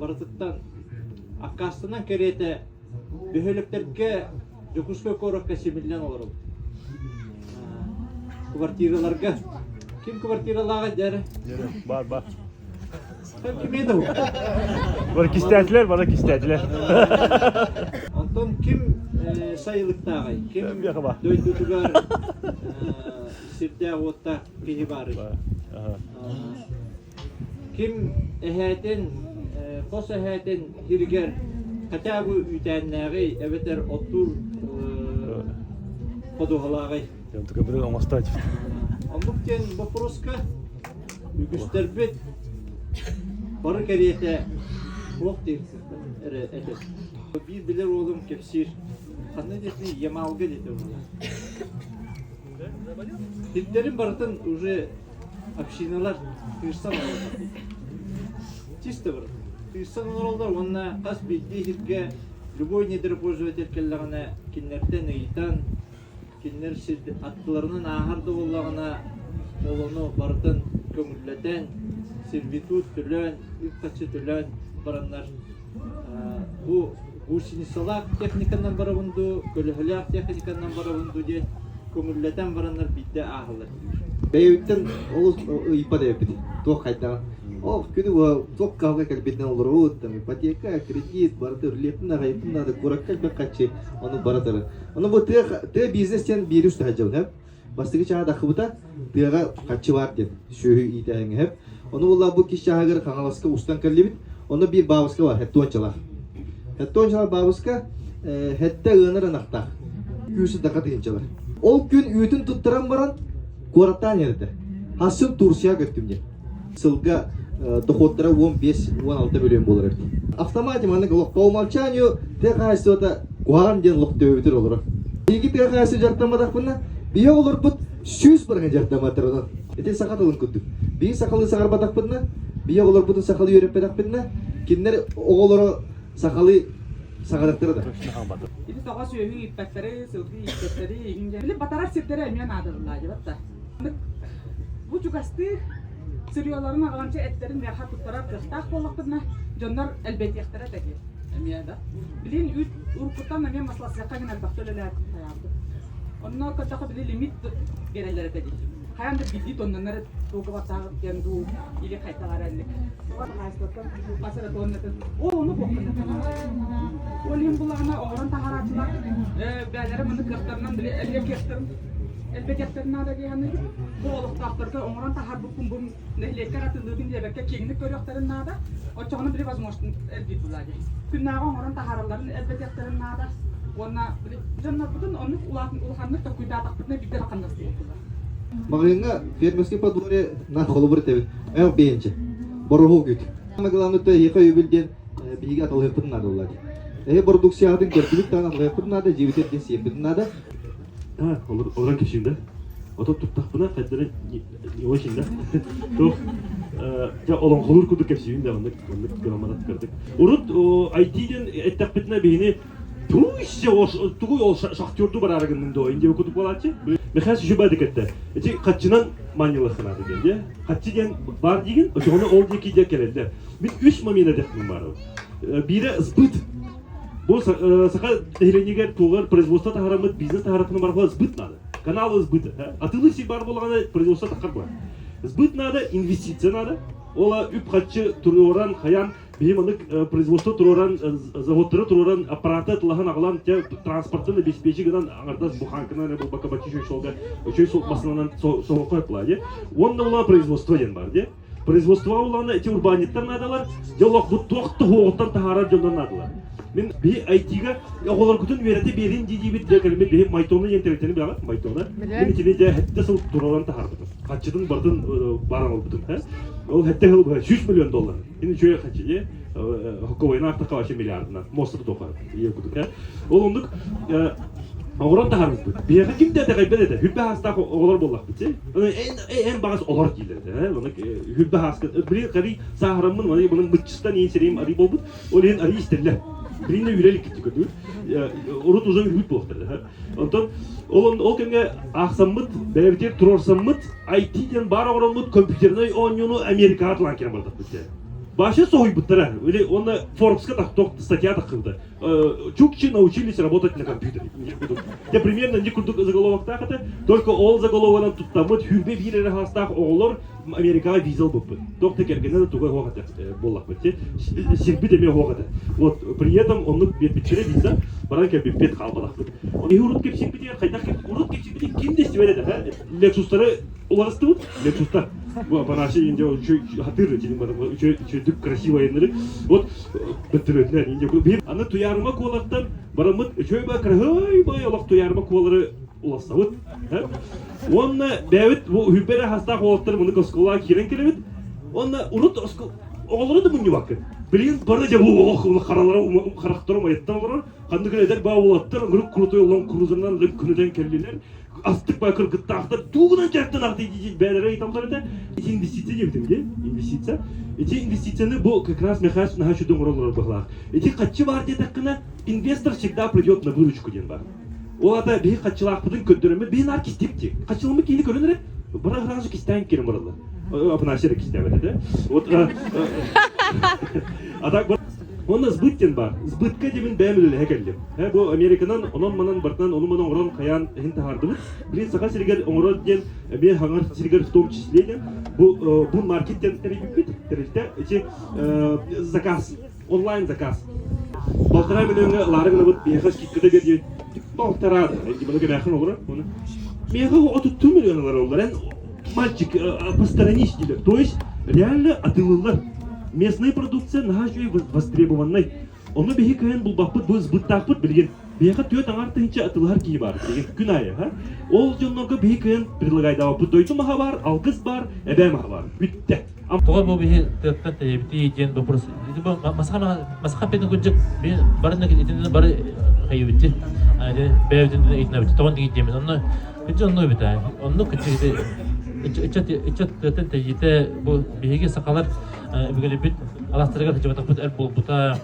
барытыттан аккаастанан кэриэтэ бөһүөлэктэргэ Дьокуускай куоракка симиллэн олоробут. Квартираларга. Ким квартиралааҕа дьэрэ? Бар бар. Кимиэ да Бары кистээчилэр, бары кистээчилэр. Онтон ким сайылыктааҕый? Ким дойдутугар сирдээх-уоттаах киһи баарый? Ким эһээтин, хос эһээтин сиригэр хотя бы үүтээннээҕий эбэтэр оттуур ходуһалааҕый? Оннук диэн боппуруоска үгүстэрбит бары кэриэтэ суох диир эрэ этэ. Биир билэр уолум кэпсиир, ханна диэтий, Ямалга диэтэ уола. Сирдэрин барытын уже общиналар тыырсан олороллор. Чисто барыта. Тыырсан олороллор уонна хас биирдии сиргэ любой недропользователь кэллэҕинэ кинилэртэн ыйытан, кинилэр сир аттыларынан ааһар да буоллаҕына, ол ону барытын көҥүллэтэн, сервитут төлөөн, үп-харчы төлөөн бараннар бу гусеницалаах техниканан барабын дуу, көлөһөлөөх техниканан барабын дуу диэн көҥүллэтэн бараннар биирдэ ааһаллар диир. Бэйэбиттэн олус ыйыппат эбиппит. Туох хайдаҕын. Ол күнү быһа туох кыһалҕа кэлбитинэн олоробут, там ипотека, кредит, барыта үлэлиэхпин аҕайыппын наада, куоракка элбэх харчы, ону бара турар. Ону бу тыа, тыа бизнес диэн биири уста сылдьабын, һэп. Бастакы чааһа таххыбыта, тыаҕа харчы баар диэн сүөһү иитээһиҥҥэ һэп. Ону буолла бу кис чааһыгар Хаҥаласка устан кэллибит, онно биир баабыска бар, хеттуончалаах. Хеттуончалаах баабыска хетте ыанар ынахтаах. Күүсү дака тыһынчалар. Ол күн үүтүн туттаран баран куораттаан иһэрдэ. Хассын Турция көттүм диэн. Сылга доходтара 15-16 миллион буолар эбит. Автомате маннык олох по умолчанию тыа хаһаайыстыбата куһаҕан диэн олох төбөбүтүр олорор. Биһиги тыа хаһаайыстыба дьарыктамматахпына, биһи олорбут 100% дьарыктамматтарынан. Ити саха тылын курдук. Биһи сахалыы саҥарбатахпытына, биһи оҕолорбутун сахалыы үөрэппэтэхпитинэ, кинилэр оҕолоро сахалыы саҥарыахтара да. Ити тоҕо сүөһү ииппэттэри, сылгы ииппэттэри, били батарар сирдэрэ эмиэ наадаллаа дьыбат да. Бу чугастыы сырьеларын аҕаланча эттэрин миэхэ туттарар кыахтаах буоллахпытына, дьоннор элбэтиэхтэрэ этэ диэн эмиэ да. Билин үүт уруккуттан эмиэ масласыахха гын элбэхтэ үлэлээбит хайаабыт. Онно көрдөххө били лимит биэрэллэр этэ дии. Хайаан да биирдии тоннанар дуогабардаах диэн дуу или хайдах эрэ хаһаайыстыбаттан хас эрэ тоннатын ол ону Ол иһин булаҕына оҥорон таһаарааччылар бээлэрэ маны кыахтарынан били элиэ кыахтарын элбэтиэхтэрин наада дии саныыбын. Бу олохтоохторго оҥорон таһаарбыппын бу нэһилиэккэ атыылыыбын диэбэккэ киэҥник көрүөхтэрин наада. Оччоҕуна били возможность элбиир буолаа дии. Күннээҕи оҥорон таһааралларын элбэтиэхтэрин наада. Уонна били дьоннорбутун оннук улаханнык толкуйдаатахпытына биирдэ улаханнык Маҕаһыыҥҥа фермерский подворье на холобур этэбин. Эл биэнчэ. Бороһуок үт. Самое главное, то эһиэхэ өйөбүл диэн биһиги аталыахпытын наада буолла дии. Эһи бородууксуйаҕытын көрдүбүт даҕаны аталыахпытын наада, дьиэбитигэр диэн сиэппитин наада. Олорон кэпсиим да. Ото туттахпына хайдары не очень да. Туох дьэ олоҥхолуур курдук кэпсиибин да оннук оннук гынан кырдык. Урут IT диэн эттэхпитинэ биһини Туй тугуй ол шахтерду бараары гынныҥ дуо диэн курдук буолааччы. Михаил Шишибадик этте. Ити хаччынан манньылаххынааты диэн дии. Хаччы диэн бар диигин, очоҕуна ол диэки диэн кэлэллэр. Мин үс момент этехпин баарым. Биирэ сбыт. Бу саха нэһилиэнньигэр туолар производство таһараммыт, бизнес таһаратыны барахла сбыт надо. Каналы сбыта. Атыылыыр сир бар буолаҕына производство таххар буолар. Сбыт надо, инвестиция надо. Ола үп-хаччы туруоран, хайан Биһи маннык производство туруоран, заводтары туруоран, аппараты тылаһан аҕалан, те транспортын обеспечи гынан аҥардас буханкынан эрэ буолбакка бачча үчүгэй суолга үчүгэй суол массыынанан соһуохха сөп дии. Уонна була производство диэн бар дии. Производствоҕа булаҕына ити урбаанньыттар наадалар, дьэ олох бу туох да хуоҕуттан таһаарар дьоннор наадалар. Мин биһи IT-га оҕолоргутун үөрэтэ биэрин дии диибит дьэ кэлиммит биһи Майтона диэн тэрилтэни билэҕит Майтона. Мин итини дьэ сэттэ сыл тураран таһаарбытым. Хаччытын барытын баран ылбытым. Ол сэттэ сыл 100 миллион доллар. Ин үчүгэй хаччы хоккобойна артака вообще миллиардынан мосту тоха ийэ кудук ол оннук оҕорон таһаарбыппыт биһиэхэ ким да итэҕэйбэт этэ хүрбэ хаастаах оҕолор буоллахпыт си эн эн баҕас олор дииллэр этэ маннык хүрбэ хааска билин арый сааһыраммын маны маны мыччыстан иин сирэйим арый буолбут ол иһин арый истэллэр билин да үрэ иликкит көрдүгүт урут уже үрбүт буолуохтар Онтон ол, ол кэмҥэ аахсаммыт, бэйэбитигэр туруорсаммыт, IT диэн баар оҥороммут компьютернай оонньууну Америкаҕа атылаан кэлэн бардахпыт дьэ. Вообще соһуйбуттара. Или он Forbes-ка так статья тахсыбыта. Чукчи научились работать на компьютере. Я примерно не курдук заголовоктаах этэ, только ол заголовогынан туттаммыт хүрбе биир эрэ хаастаах оҕолор Америкаҕа виза ылбыппыт. Туох да кэргэнэ да туга суох этэ буоллахпыт. Сирбит эмиэ суох этэ. Вот при этом оннук биэрбиттэрэ виза, баран кэлбиппит хаалбатахпыт. Киһи урут кэпсиирбитигэр хайдах урут кэпсиирбитин ким да истибэт этэ. Лексустары уларыстыбыт. Лексустар. Бу аппараачы инде хатыр үчүгэй красивайыннары. Вот бөттөрөтүнэн инде бир аны туйаарыма куолартан бараммыт үчүгэй ба кыраһыай олох туйаарыма куолары улассабыт. Уонна бэйэбит бу үһүбэр эрэ хастаах уолаттар муну оскуолаҕа киирэн кэлэбит. Уонна урут оҕолору да мунньубаккын. Билигин бары дьэ бу оҕо харалара харахтара умайыттан олорор. Ханнык эрэ эдэр баа уолаттар ынырык крутой олон крузерынан күнүтэн кэллилэр. Астык баа кыргыттаахтар тугунан дьарыктанаахтый дии бээлэрэ ыйыталлар этэ. Ити инвестиция диэбитим дии, инвестиция. Ити инвестицияны бу как раз Михаил наһаа үчүгэй оҥороллор быһылаах. Ити хаччы баар диэтэххинэ, инвестор всегда придет на выручку диэн баар. Ол аата биһи хаччылаахпытын көрдөрөммүт, биһи наар кистиэбит дии. Хаччыламмыт киһини көрөн эрэ, бара сразу кистээн киирэн бараллар. Афанасий эрэ кистээбэт этэ. Вот, а так Онно сбыт диэн баар. Сбытка диэбин бэйэм үлэлэһэ кэллим. Бу Американан онон-манан бартынан ону-маны оҥорон хайаан иһин таһаардыбыт. Блин, Саха сиригэр оҥорор диэн эмиэ хаҥар сиригэр в том числе диэн бу бу маркет диэн тэрийбиппит тэрилтэ ити заказ онлайн заказ. Балтараа миллиоҥҥа ылаары гынабыт, биһиэхэ скидката биэр диэбит. Балтараа да, маны кэмээхин олорор. Миэхэ 32 миллион ылар оллар. Эн мальчик, посторонись диилэр. То есть реально атыылыыллар. Местная продукция наһаа үчүгэй востребованнай. Ону биһи кыайан булбаппыт, бу сбыттаахпыт билигин. Биһиэхэ 4,5 тыһыынча атыылаһар киһи баар билигин күн аайы. Ха? Ол дьоннорго биһи кыайан предлагайдаабаппыт. Дойду маһа баар, алгыс баар, эбээ маһа баар. Бүттэ. Тоҕо бу биһи тыаттан тэйэбитий диэн вопрос. Масха масха петин курдук би бары итиннэ бары хайыбытти. Бэйэбитин итинэбит. Тоҕон дигит диэмин. Онно кыдьы онно эбит Онно кыдьы ыччат ыччат тыаттан тэйиитэ бу биһиги сахалар өбүгэлэрбит аластарыгар сылдьыбатахпыт эр буолбута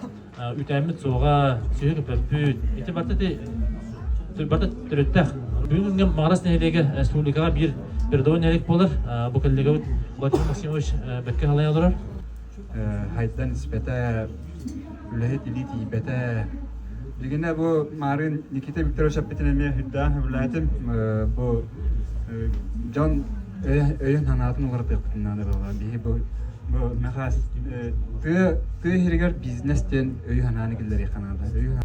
үтээммит суоҕа, сүһү көпөппүт. Ити барыта ити барыта төрүттээх. Бүгүн күҥҥэ Маҕарас нэһилиэгэ республикаҕа биир передовой нэһилиэк буолар. Бу коллегабыт Владимир Максимович бэккэ халайа олорор. Хайдан испэтэ, үлэһит илии тиийбэтэ. Билигин бу маарыын Никита Викторович эппитин эмиэ үрдээн сөбүлээтим. Бу дьон өйүн санаатын уларытыахпытын наада буолла. Биһи бу бу Михас тыа тыа иһигэр бизнес диэн өйү санааны киллэриэххэ наада. Өйү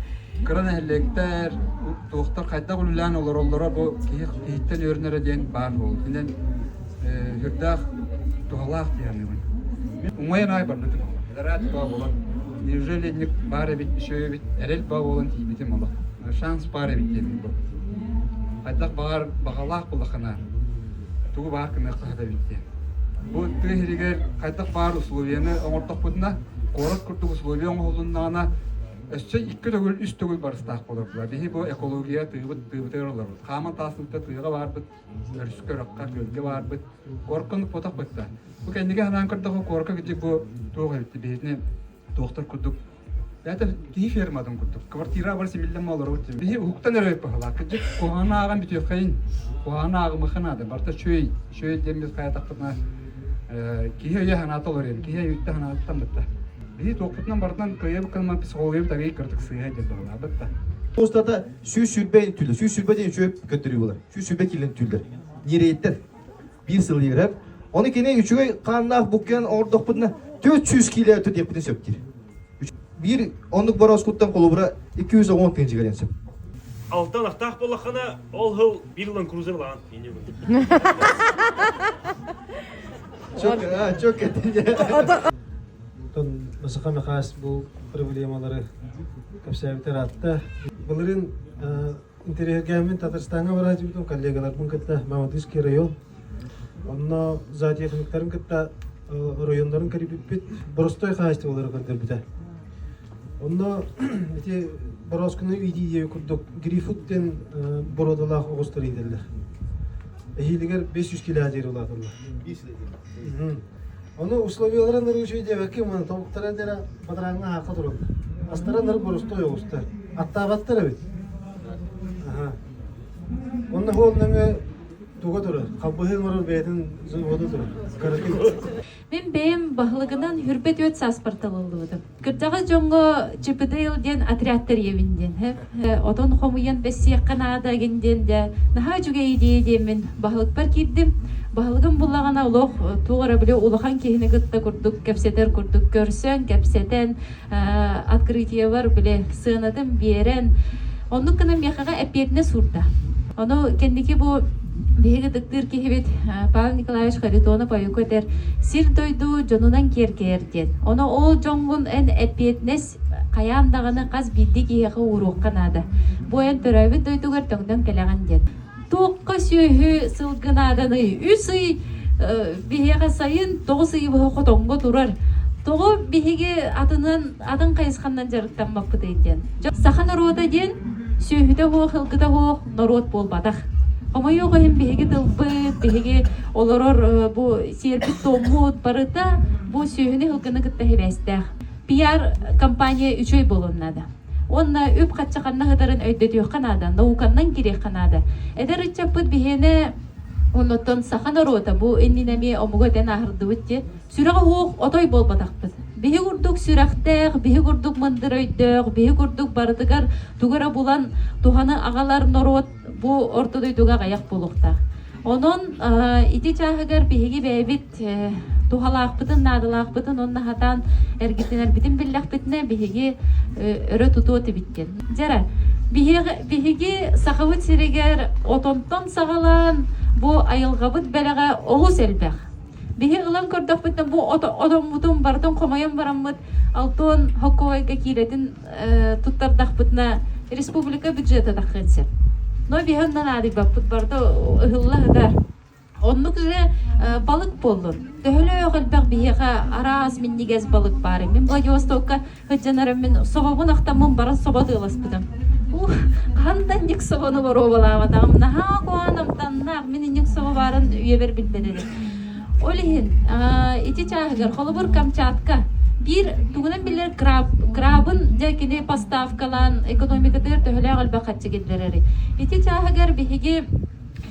кыра нэһилиэктэр туохтар хайдах үлэлээн олороллоро бу киһи киһиттэн үөрэнэрэ диэн баар буолла. Итинэн сүрдээх туһалаах дии саныыбын. Уҥайан аай барбытым. Раат баа буолан, неужели инник баар эбит, үчүгэй эбит, эрэл баа буолан тиийбитим олох. Шанс баар эбит диэбит бу. Хайдах баҕар баҕалаах булахына тугу баар гыныахха сөп эбит диэн. Бу тыа сиригэр хайдах баар условияны оҥордохпутуна, куорат курдук условия оҥоһулуннаҕына, өссө икки төгүл, үс төгүл барыстаах буолар. Биһи бу экология тыыбыт тыыбытыгар олоробут. Хааман таасыбыта тыаҕа баарбыт, өрүскэ, өрөххө, күөлгэ баарбыт. Куоракка потох бытта. Бу кэннигэ санаан көрдөххө, куоракка кырдьык бу туох эбит биһитини туохтар курдук это киһи ферматын курдук. Квартира бар симиллэн олоробут. Биһи уһуктан эрэ баһылаах. Кырдьык куһаҕаны ааҕан бүтүөххэйин. Куһаҕаны ааҕымыхха наада. Барыта чүөй, чүөй диэн біз хайатахпытына киһи өйө санаата олоруйан, киһи өйүттэ санааттан бытта. Биһи туохпутунан барытынан кыайабыт кылма психологиябыт арыый кырдык сыыһа диэн баһылаабыт да. Устата 120 түллэр, 120 диэн үчүгэй көрдөрүү буолар. 120 киилэн түллэр. Ньирэйдэр биир сыл иһэр. Ону кини үчүгэй хааннаах буккуйан оҥордохпутуна 400 киилэ өттө диэхпитин сөп диир. Биир оннук борооскуттан холобура 210 тыһыынча кэлиэн сөп. Алтан ахтаах буоллаххына, ол сыл биир Land Cruiser ылаҕын. Чөк, чөк Онтон Масаха Михаас бу проблемалары кэпсээбитэ ыраатта. Былырыын Интэриэһиргээммин Татарстаҥҥа барааччыбытым коллегаларбын кытта Мамадышский район. Онно зоотехниктарын кытта оройуоннарын кэрийбиппит боростой хаһаайыстыбалары көрдөрбүтэ. Онно ити борооскуну иитии диэби курдук грифут диэн боруодалаах оҕустар иитэллэр. Эһиилигэр 500 кило диэри улааталлар. Ону условиялара нырыы үчүгэй диэбэккэ уонна тобуктара дэрэ бадарааҥҥа аахха тураллар. Астара ныр боростуой оҕустар. Аттаабаттар эбит. Аха. Онно хуол нөҥүө туга турар, халбаһыы оҥорор бэйэтин завода турар. Кыракый. Мин бэйэм баһылыгынан хүрбэт үөт сааспар талыллыбытым. Кырдьаҕас дьоҥҥо ЧПДЛ диэн отряд тэрийэбин диэн. Отон хомуйан бэссиэххэ наада гин диэн дьэ наһаа үчүгэй идея диэммин баһылыкпар киирдим. Баһылыгым буллаҕына олох туох эрэ били улахан киһини кытта курдук кэпсэтэр курдук көрсөн, кэпсэтэн, открытиебар били сыанатын биэрэн, оннук гынан миэхэҕэ эппиэтинэс уурда. Ону кэнники бу биһиги ытыктыыр киһибит Павел Николаевич Харитонов ойуку этэр сир-дойду дьонунан киэркэйэр диэн. Ону ол дьоҥҥун эн эппиэтинэс хайаан даҕаны хас биирдии киһиэхэ ууруохха наада. Бу эн төрөөбүт дойдугар төҥнөн кэлэҕин диэн. Туохха сүөһү сылгы нааданый? Үс ый биһиэхэ сайын 9 ый быһа хотоҥҥо турар. Тоҕо биһиги атынан атын хайысханан дьарыктаммаппытый диэн. Саха норуота диэн сүөһүтэ суох, ылгыта суох норуот буолбатах. Хомойуох иһин биһиги тылбыт, биһиги олорор бу сиэрбит-туоммут барыта бу сүөһүнү ылгыны кытта сибээстээх. Пиар компания үчүгэй буолуон наада. Уонна үп-харчы ханна сытарын өйдөтүөххэ наада, науканнан кириэххэ наада. Эдэр ыччаппыт биһиэнэ оннуттан саха норуота бу иннинэ эмиэ омугу этэн аһардыбыт дии. Сүрэҕэ суох отой буолбатахпыт. Биһи курдук сүрэхтээх, биһи курдук мындыр өйдөөх, биһи курдук барытыгар тугу эрэ булан туһаны аҕалар норуот бу орто дойдуга аҕыйах буолуохтаах. Онон ити чааһыгар биһиги бэйэбит туһалаахпытын, наадалаахпытын уонна хатаан эргитинэрбитин биллэхпитинэ биһиги өрө тутуо этибит диэн. Дьэрэ, биһиги Сахабыт сиригэр отонтон саҕалаан бу айылҕабыт бэлэҕэ олус элбэх. Биһи ылан көрдөхпүтүнэ бу отоммутун барытын хомойон бараммыт Алтон Хоккойга киирэтин туттардахпытына республика бюджета таххыан сөп. Но биһи оннан аадыйбаппыт барыта ыһылла сытар. Оннук же балык буоллун. Төһөлөөх элбэх биһиэхэ араас минньигэс балык баар. Мин Владивостокка сылдьанарым мин собобун ахтаммын баран собо тыаласпытым. Ух, хаһан да инник собону боруобалаабатаҕым. Наһаа куһаҕан амтаннаах. Мин инник собо баарын үйэбэр билбэт этим. Ол иһин ити чааһыгар холобур Камчатка биир тугунан биллэр краб, крабын дьэ кини поставкалаан экономикатыгар төһөлөөх элбэх харчы киллэрэрий. Ити чааһыгар биһиги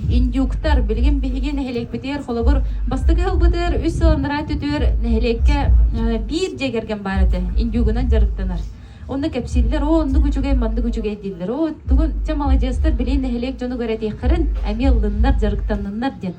индюктар билигин биһиги нэһилиэкпитигэр холобур бастакы ыалбытыгар үс сыл анараа өттүтүгэр нэһилиэккэ биир дьиэ кэргэн баар этэ индюгунан дьарыктанар онно кэпсииллэр оо оннук үчүгэй маннык үчүгэй дииллэр оо тугун чэ маладьыастар билигин нэһилиэк дьонугар этиэххэрин эмиэ ыллыннар дьарыктанныннар диэн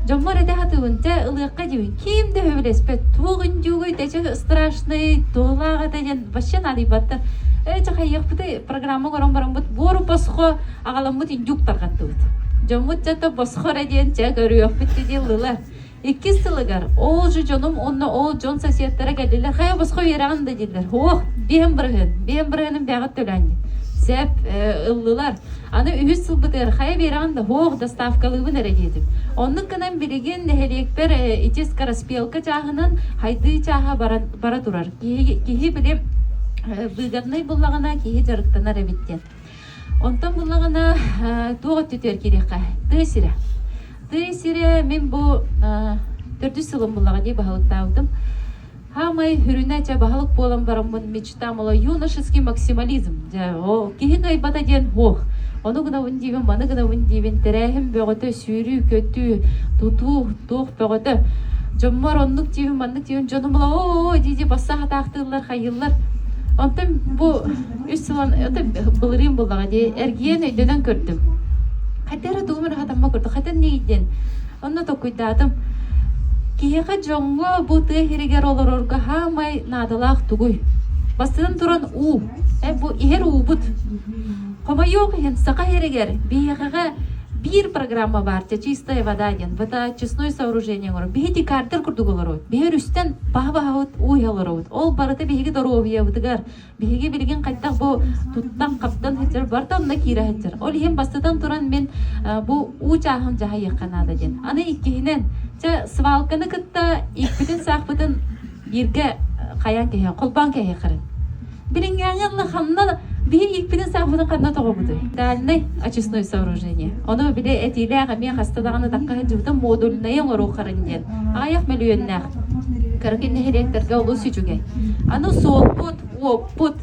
дьоммор этэ сатыыбын чэ ылыахха диибин ким да сөбүлэспэт туох индюгуй тэчэ страшный туолаах этэ диэн вообще наадыйбаттар ээ чэ хайыахпытый программа көрөн бараммыт буору босхо аҕаламмыт индюк тарҕаттыбыт. Дьоммут дьэ босхо эрэ диэн чэ көрүөхпүт дии ыллылар. Иккис сылыгар ол же дьонум уонна ол дьон соседтара кэллилэр хайа босхо үөрэҕин да дииллэр. Ох, биэһин бырыһын, биэһин бырыһыным бэҕэт төлөөн диэн. Сеп ыллылар. Аны үһүс сылбытыгар хайа биэрэҕин да һуох доставкалыыбын эрэ диэтим. Оннук гынан билигин нэһилиэкпэр ити скороспелка чааһынан хайдыы чааһа бара турар. Киһи, киһи били выгоднай буллаҕына киһи дьарыктанар эбит диэн. Онтон буллаҕына туох өттүтүгэр киириэххэ? Тыа сирэ. Тыа сирэ мин бу төрдүс сылым буллаҕа дии баһылыктаабытым. Хаамай хүрүнэ чэ баһылык буолан бараммын мечтам ола юношеский максимализм. Дьэ, о киһи кыайбата диэн һуох. Ону гынабын диибин, маны гынабын диибин, тэрээһин бөҕөтө, сүүрүү, көтүү, тутуу, туох бөҕөтө. Дьоммор оннук диибин, маннык диибин, дьонум ыла оо дии-дии басса хатаахтыыллар, хайыыллар. Онтон бу үс сылан это былырыын буллаҕа дии эргийэн өйдөнөн көрдүм. Хата эрэ тугум эрэ хатамма көрдүм. Хата диэн. Онно токуйдаатым. Киһиэхэ дьоҥҥо бу тыа сиригэр олорорго хаамай наадалаах тугуй? Бастатан туран уу. Э бу иһэр уубут. Хомойуох иһин Саха сиригэр биһиэхэҕэ биир программа баар, чистая вода диэн, водоочистное сооружение оҥорор. Биһи дикардар курдук олоробут. Биһи өрүстэн баһа-баһабыт уу иһэ олоробут. Ол барыта биһиги доруобуйабытыгар, биһиги билигин хайдах бу туттан-хаптан сылдьар барыта онно киирэ сылдьар. Ол иһин бастатан туран мин бу уу чааһын дьаһайыахха наада диэн. Аны иккиһинэн, чэ свалканы кытта ииппитин-саахпытын бииргэ хайаан кэһиэ, холбоон кэһиэххэрин. Билиҥҥээҥи ханна биһи ииппитин саахпытын ханна тоҕобутуй? Дальнай очистное сооружение. Ону били этиилээх эмиэ хаста даҕаны такка сылдьыбытым модульнайы оҥоруоххарын диэн. Аҕыйах мөлүйүөннээх. Кыракый нэһилиэктэргэ олус үчүгэй. Аны суолбут, уоппут.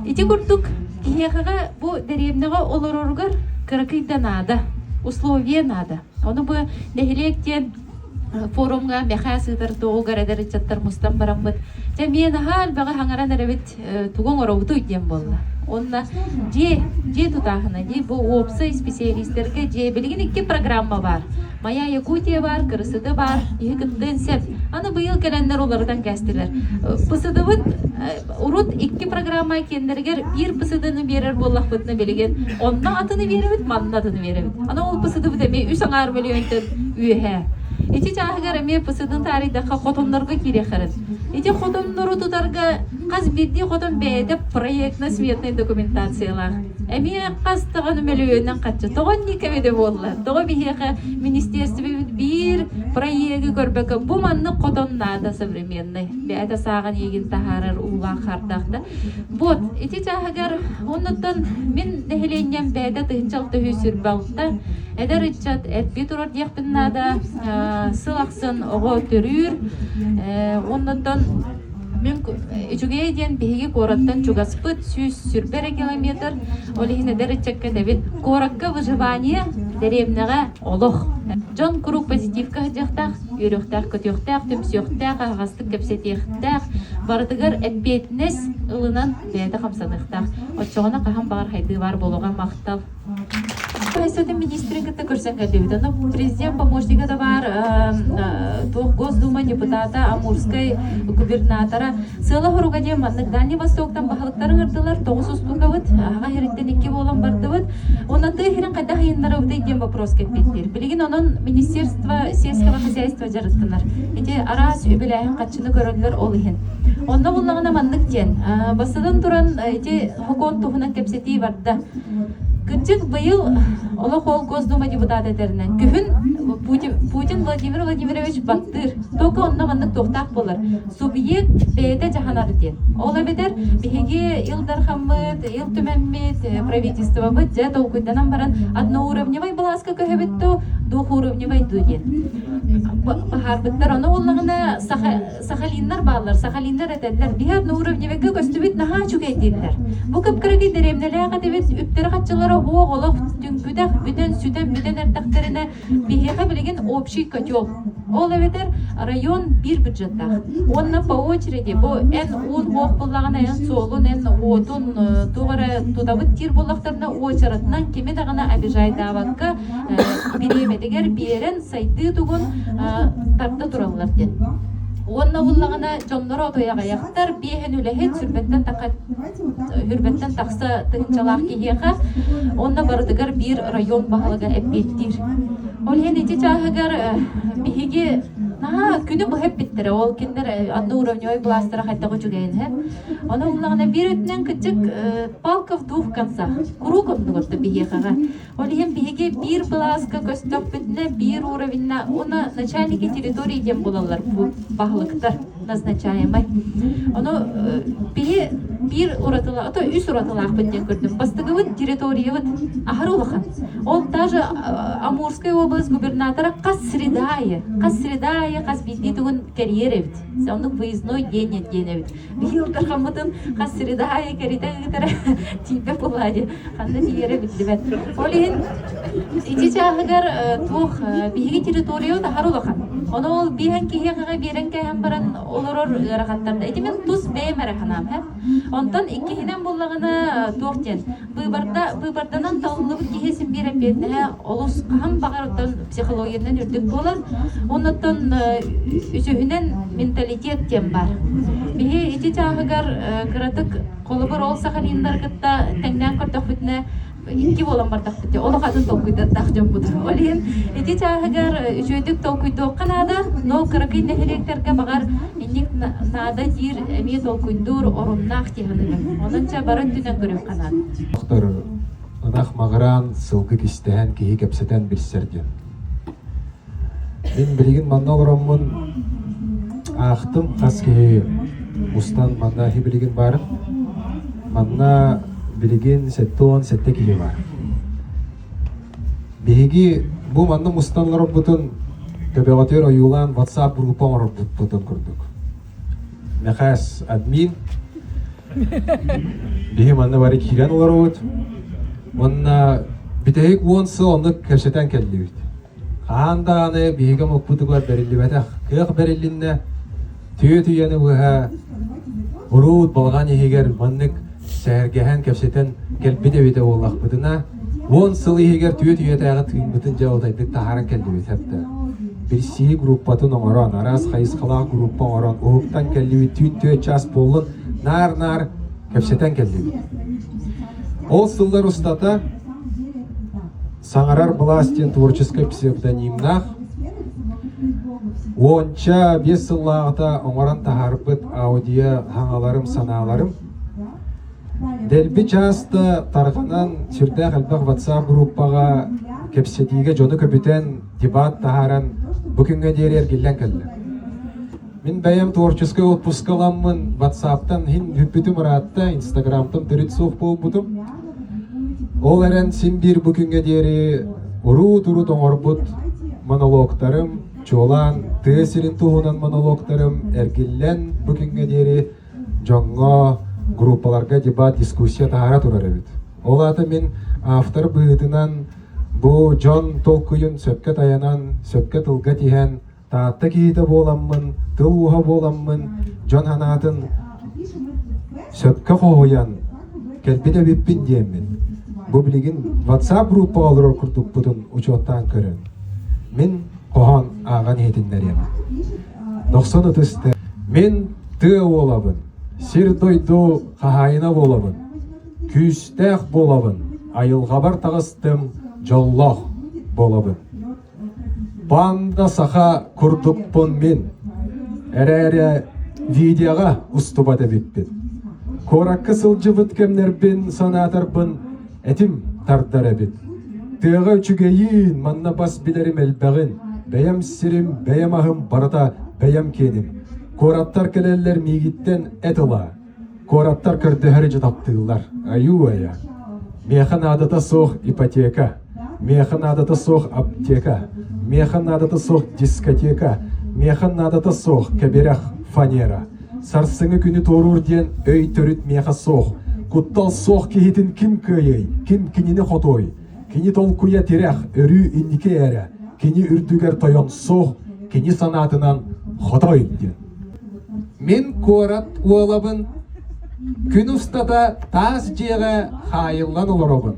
Ити курдук киһиэхэҕэ бу дэриэбинэҕэ олороругар кыракый да наада. Условие наада. Ону бу нэһилиэк диэн форумҥа Мэхээс ыытар туоҕугар эдэр ыччаттар мустан бараммыт, дьэ эмиэ наһаа элбэҕи хаҥаран эрэбит, тугу оҥоробутуй диэн буолла. Уонна дьиэ, дьиэ тутааһына дии, бу уопсай исписэлиистэргэ дьиэ билигин икки программа баар. Моя Якутия баар, КРСД баар, киһи кыттыан сөп. Аны быйыл кэлэннэр уларытан кээстилэр. ПСД-быт урут икки программа киэннэригэр биир ПСД-ны биэрэр буоллахпытына билигин онно атыны биэрэбит, манна атыны биэрэбит. Аны ол ПСД-быт эмиэ үс аҥаар мөлүйүөнтэн үөһээ. Ити чааһыгар эмиэ ПСД-ны таарыйдахха хотоннорго киириэххэрин. Ити хотоннору тутарга хас биирдии хотон бэйэтэ проектно-сметнай документациялаах. Эмиэ хас даҕаны мөлүйүөнүнэн харчы. Тоҕо инник эбитэ буолла? Тоҕо биһиэхэ министерствебит биир проегы көрбөккө бу маннык хотон наада современный. Бэйэтэ сааҕын иигин таһаарар уулаах хардаах да. Вот, ити чааһыгар оннуттан мин нэһилиэнньэм бэйэтэ 1626 эдэр ыччат эппи турар диэхпин наада. Сыл ахсын оҕо төрүүр. Оннуттан Мин үчүгэй диэн биһиги куораттан чугаспыт 120 эрэ километр, ол иһин эдэр ыччакка этэбин, куоракка выживание, дэриэбинэҕэ олох. Дьон куруук позитивка сылдьыахтаах, үөрүөхтээх-көтүөхтээх, түмсүөхтээх, аһаҕастык кэпсэтиэхтээх, барытыгар эппиэтинэс ылынан бэйэтэ хамсаныахтаах. Оччоҕуна хаһан баҕар хайдыы баар буолуоҕа махтал. Хаһайыстыбатын министрин кытта көрсөн кэллибит. Онно президент помощнига да баар, туох Госдума депутата, Амурскай губернатора. Сыала-соруга диэн маннык Дальний Востоктан баһылыктар ыҥырдылар, тоҕус устуукабыт, аҕа иһириттэн икки буолан бардыбыт. Уонна тыа иһирин хайдах ыйыннарабытый диэн вопрос кэппиттиир. Билигин онон Министерство сельского хозяйства дьарыктанар. Ити араас үбүлээһин хаччыны көрөллөр ол иһин. Онно буллаҕына маннык диэн, бастатан туран ити сокуон туһунан кэпсэтии барда. Кырдьык быйыл олох ол Госдума депутата этэринэн күһүн Путин, Путин Владимир Владимирович баттыыр. Только онно маннык туохтаах буолар. Субъект бэйэтэ дьаһанар диэн. Ол эбэтэр биһиги Ил Дархаммыт, Ил Түмэммит, правительствобыт дьэ толкуйданан баран одноуровневай былааска көһөбүт дуу, двухуровневай дуу диэн. Баһаарбыттар. Ону буоллаҕына Сахалиннар бааллар, Сахалиннар этэллэр, биһи одноуровневикка көстүбүт наһаа үчүгэй дииллэр. Бу кып-кыракый дэриэбинэлээх этибит, үптэрэ-хаччылара уох олох түҥкүтэх, бүтэн, сүтэн, бүтэн эрдэхтэринэ, биһиэхэ билигин общий котел. Ол эбэтэр район биир бюджеттаах. Уонна по очереди бу эн уун уох буллаҕына, эн суолун, эн уотун туох эрэ тутабыт диир буоллахтарына, уочаратынан кими даҕаны обижайдаабакка бириэмэтигэр биэрэн сайдыы тугун тарда тураллар диэн. Уонна буллаҕына дьонноро отуйаҕайахтар, биэһин үлэһит, сүрбэттэн таха хүрбэттэн тахса тыһыынчалаах киһиэхэ уонна барытыгар биир район баһылыга эппиэттиир. Ол иһин ити чааһыгар биһиги наһаа күнү быһа эппиттэрэ, ол кинилэр одноуровневой былаастара хайдах үчүгэйин иһэ. Ону буллаҕына биир өттүнэн кырдьык палка в двух концах, куруук оннугар биһиэхэҕэ. Ол иһин биһиги биир былааска көстөхпүтүнэ биир уровеньна уонна начальники территории диэн буолаллар бу баһылыктар назначаемай. Ону биһи биир уратыла, ото үс уратылаахпыт диэн көрдүм. Бастакыбыт территориябыт аһар улахан. Ол даже Амурская область губернатора хас среда аайы, хас среда аайы хас биирдии тугун кэрийэр эбит. Оннук выездной день диэн эбит. Биһи ылтархаммытын хас среда аайы кэритэ ыытара тиийбэт буоллаа дии. Ханна тиийэрэ биллибэт. Ол иһин ити чааһыгар туох биһиги территория таһар улахан. Ону ол биэһэн киһиэхэҕэ биэрэн кээһэн баран олорор ыарахаттарда. Ити мин тус бэйэм эрэ санаам. Онтон иккиһинэн буллаҕына туох диэн быыбарда быыбарданан талыллыбыт киһи син биир эппиэтинэһэ олус хаһан баҕар оттон психологиянан үрдүк буолар. Оннуттан үсүһүнэн менталитет диэн баар. Биһи ити чааһыгар кыратык холобур ол сахалиннары кытта тэҥнээн көрдөхпүтүнэ икки буолан бардахпыт дии олох атын толкуйдардаах дьоммут. Ол иһин ити чааһыгар үчүгэйдик толкуйдуохха наада, но кыракый нэһилиэктэргэ баҕар инник наада диир эмиэ толкуйдуур оруннаах дии саныыбын. Онон чэ бары өттүнэн көрүөххэ наада. Ынах маҕыраан, сылгы кистэһэн киһи кэпсэтэн билсэр диэн. Мин билигин манна олороммун аахтым хас киһи устан манна билигин баарым. Манна билигин 77 киһи баар. Биһиги бу манна мустан олорорбутун төбөҕүтүгэр ойуулаан WhatsApp группа оҥорорбутун курдук. Мэхээс админ. Биһи манна бары киирэн олоробут. Уонна Бүтэһик уон сыл оннук кэпсэтэн кэллибит. Хаһан даҕаны биһиги омукпутугар бэриллибэтэх кыах бэриллиннэ, түөрт үйэни быһа уруут балаҕан иһигэр маннык сэһэргэһэн кэпсэтэн кэлбит эбитэ буоллахпытына, уон сыл иһигэр түөрт үйэтээҕи тыыммытын дьэ утайдык таһааран кэллибит хэптэ. Билсии группатын оҥорон, араас хайысхалаах группа оҥорон, уһуктан кэллибит түүн түөрт чаас буоллун, наар-наар кэпсэтэн кэллибит. Ол сыллар устата Саҥарар былаас диэн творческай псевдонимнаах уонча биэс сыллааҕыта оҥорон таһаарбыт аудио хаҥаларым санааларым дэлби чааста тарҕанан сүрдээх элбэх WhatsApp группаҕа кэпсэтиигэ дьону көбүтэн дебат таһааран бу күҥҥэ диэри эргиллэн кэллэ. Мин бэйэм творческай отпуска ыламмын WhatsApp-тан иһин бүппүтүм ыраатта, Instagram-тан төрүт суох буолбутум. Ол эрэн син биир бу күҥҥэ диэри уруут-урут оҥорбут монологтарым, чуолаан тыа сирин туһунан монологтарым эргиллэн бу күҥҥэ диэри дьоҥҥо группаларга дебат, дискуссия таһаара турар эбит. Ол аата мин автор быһыытынан бу дьон толкуйун сөпкө тайанан, сөпкө тылга тиһэн, Таатта киһитэ буоламмын, тыл ууһа буоламмын, дьон санаатын сөпкө хоһуйан кэлбит эбиппин диэммин, бу билигин WhatsApp группаҕа олорор курдукпутун учуоттаан көрөн, мин хоһоон ааҕан иһитиннэриэм. Дохсун ытыста Мин тыа уолабын, сир-дойду хаһаайына буолабын, күүстээх буолабын, айылҕабар таҕыстым, дьоллоох буолабын. Панда саха курдукпун мин. Эрээри видеоҕа устубат эбиппин. Куоракка сылдьыбыт кэмнэрбин санаатарбын этим тардар эбит. Тыаҕа үчүгэйиин, манна бас билэрим элбэҕин, бэйэм сирим, бэйэм аһым барыта бэйэм киэним. Куораттар кэлэллэр миигиттэн эт ыла. Куораттар көрдөһөрү дьэ таптыыллар. Айуу-айа. Миэхэ наадата суох ипотека. Миэхэ наадата суох аптека. Миэхэ наадата суох дискотека. Миэхэ наадата суох кэбирэх фанера. Сарсыҥҥы күнү туоруур диэн өй төрүт миэхэ суох. Куттал суох киһитин ким кыайыай, ким кинини хотуой? Кини толкуйа тирэх, өрүү инники эрэ. Кини үрдүгэр тойон суох, кини санаатынан хотой диэн. Мин куорат уолабын, күн устата таас дьиэҕэ хаайыллан олоробун.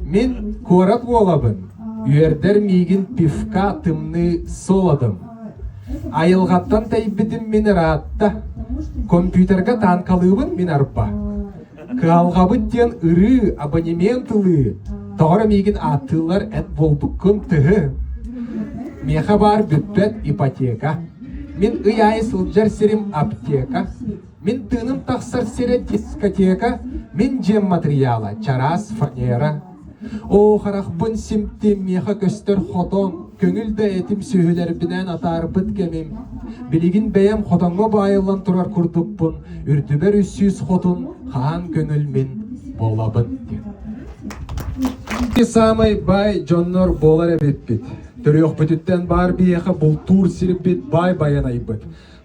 Мин куорат уолабын, үөрдэр миигин пивка тымныы солодум. Айылҕаттан тэйбитим мин ыраатта, компьютерга танкалыыбын мин арба. Кыһалҕабыт диэн ырыы, абонемент ылыы, тоҕо эрэ миигин ааттыыллар эт буолбуккун тыһы. Миэхэ баар бүппэт ипотека. Мин ый аайы сылдьар сирим аптека. Мин тыыным тахсар сирэ дискотека. Мин дьиэм матырыйаала чараас фанера. Оо, харахпын симтим, миэхэ көстөр хотон, көҥүл да этим сүөһүлэрбинээн атаарбыт кэмим. Билигин бэйэм хотоҥҥо баайыллан турар курдукпун, үрдүбэр 300 хотун, хаһан көҥүл мин буолабын диэн. Саамай баай дьоннор буолар эбиппит. Төрүөхпүтүттэн баар биһиэхэ бултуур сирбит баай байанайбыт.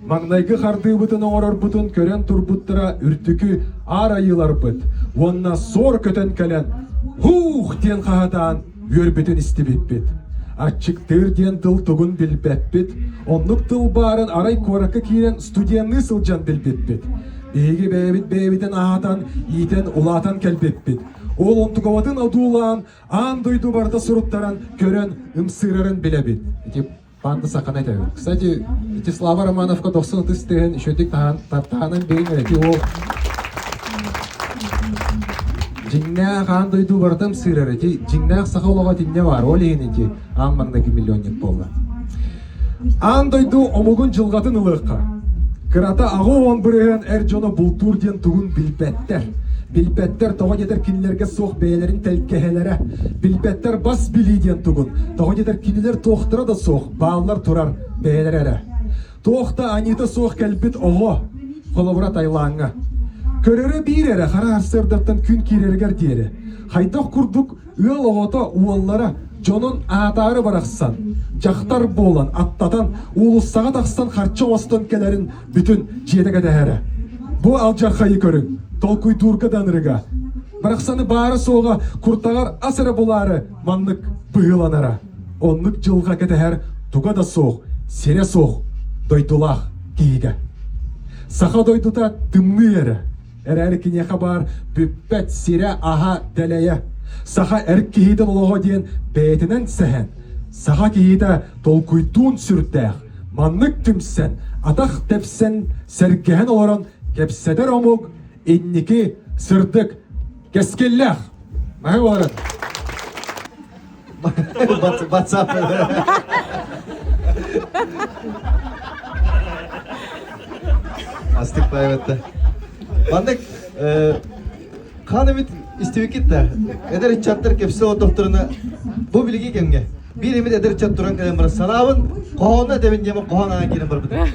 Маҥнайгы хардыыбытын оҥорорбутун көрөн турбуттара үрдүкү аар айыыларбыт уонна суор көтөн кэлэн «Һуух!» диэн хаһытаан үөрбүтүн истибиппит. Аччыктыыр диэн тыл тугун билбэппит, оннук тыл баарын арай куоракка киирэн студенныы сылдьан билбиппит. Биһиги бэйэбит бэйэбитин аһатан, иитэн, улаатан кэлбиппит. Ол онтукабытын одуулаан, аан дойду барыта суруттаран, көрөн, ымсыырарын билэбит. Ити Панда сахана этэбин. Кстати, ити Слава Романовка дохсун ытыс тыаһын үчүгдүк таһаанан бириҥ эти ол дьиҥнээх аан дойду барытым сыырар ити дьиҥнээх саха олоҕо итиннэ баар ол иһин ити аан маҥнайгы миллионник буолла. Аан дойду омугун дьылҕатын ылыахха. Кырата 80% эр дьоно бултуур диэн тугун билбэттэр. Билбэттэр тоҕо диэтэр кинилэргэ суох бэйэлэрин тэлгэһэлэрэ. Билбэттэр бас билии диэн тугун. Тоҕо диэтэр кинилэр туохтара да суох, бааллар турар бэйэлэрэ эрэ. Туох да аньыыта суох кэлбит оҕо, холобура Таилаҥҥа. Көрөрө биир эрэ хара сарсыардаттан күн киирэригэр диэри. Хайдах курдук ыал оҕото уоллара дьонун аатаары барахсан, дьахтар буолан, аттатан, уулуссаҕа тахсан харчы оҥостон кэлэрин бүтүн дьиэтэ кэтэһэрэ. Бу алдьархайы көрүҥ, толкуйдуурга да ынырыга. Барахсаны баара-суоҕа куртаҕар ас эрэ булаары маннык быһыыланара. Оннук дьылҕа кэтэһэр туга да суох, сирэ суох дойдулаах киһигэ. Саха дойдута тымныы эрэ. Эрээри киниэхэ баар бүппэт сирэ-аһа дэлэйэ. Саха эр киһитин олоҕо диэн бэйэтинэн сэһэн, саха киһитэ толкуйдуун сүрдээх, маннык түмсэн, атах тэпсэн, сэргэһэн олорон кэпсэтэр омук инники сырдык кэскиллээх. Маһы буоларын. WhatsApp. Астык паайбатта. Маннык хаан эмит истибиккит да эдэр ыччаттар кэпсэ отохторуна бу билиги кэмҥэ биир эмит эдэр ыччат туран кэлэн баран санаабын хоһоону этэбин диэмэ хоһоон аан киирэн барбытым.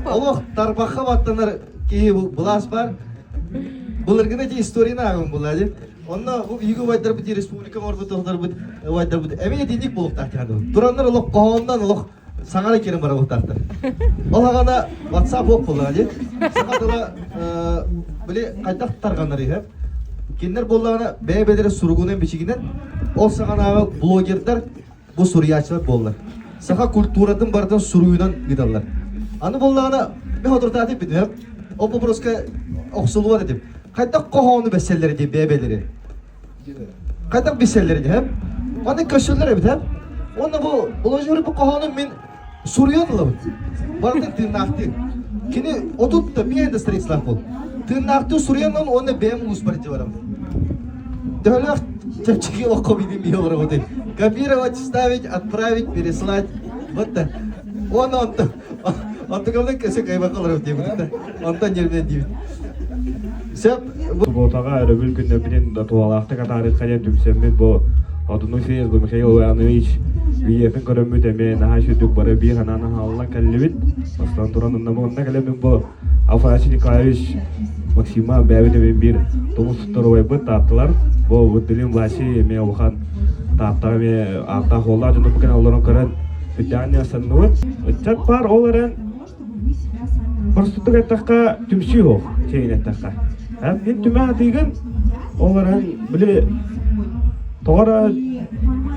Олох тарбахха баттанар киһи былаас бар. Былыргыны эти историяны ааҕын булла дии. Онно бу биһиги убайдарбыт республика оҥорбут оҕолорбут убайдарбыт эмиэ итинник буолуохтаах дии Тураннар олох хоһооннон олох саҥара киирэн бара буолуохтаахтар. Ол аҕана WhatsApp буолуох буоллаҕа дии. Саха тыла били хайдах тарҕанар иһэ. Кинилэр буоллаҕына бэйэ-бэйэлэрэ суругунан бичигинэн ол саҕанааҕы блогердар бу суруйааччылар буоллар. Саха культуратын барытын суруйунан ыыталлар. Аны буоллаҕына, мен отуртаатым бүтүнэп, ол вопроска охсуллубат этим. Хайдах хоһоону бэсселлери дии бэйэ-бэйэлэри. Хайдах бисселлери дии, Маны көссөллөр эбит, Онно бу Владимир бу хоһоону мин суруйан ылабыт. Барытын тыыннаахтыы. Кини отут да биээн да страницалаах бол. Тыыннаахтыы суруйан ылан уонна бэйэм улууспар илдьэ барабын. Төһөлөөх чэпчэки олоххо билим биһи олоробутуй. Копировать, вставить, отправить, переслать. Вот да. Уонна онтон онтукабынан кэсэ кайбакка олоробут диэбит да. Онтон нервнэн диибит. Сөп. Субботаҕа өрөбүл күннэрбитин туһалаахтык атаарыахха диэн түмсэммит бу Одуну Феев Михаил Иванович видеотын көрөммүт эмиэ наһаа үчүгдүк бары биир санааны хааллан кэллибит. Бастаан туран онно кэлэммит бу Афанасий Николаевич Максима бэйэбит эмиэ биир тумус туттар тааттылар. Бу Выдылин Власий эмиэ улахан тааттаҕа эмиэ ааттаах уоллаах дьону бу олорон көрөн сүрдээҕин санныбыт. Ыччат баар ол эрэн Простотук эттэххэ, түмсүү суох, чэйин эттэххэ. Мин түмэ атыыгын, ол эрэн, били, тоҕо эрэ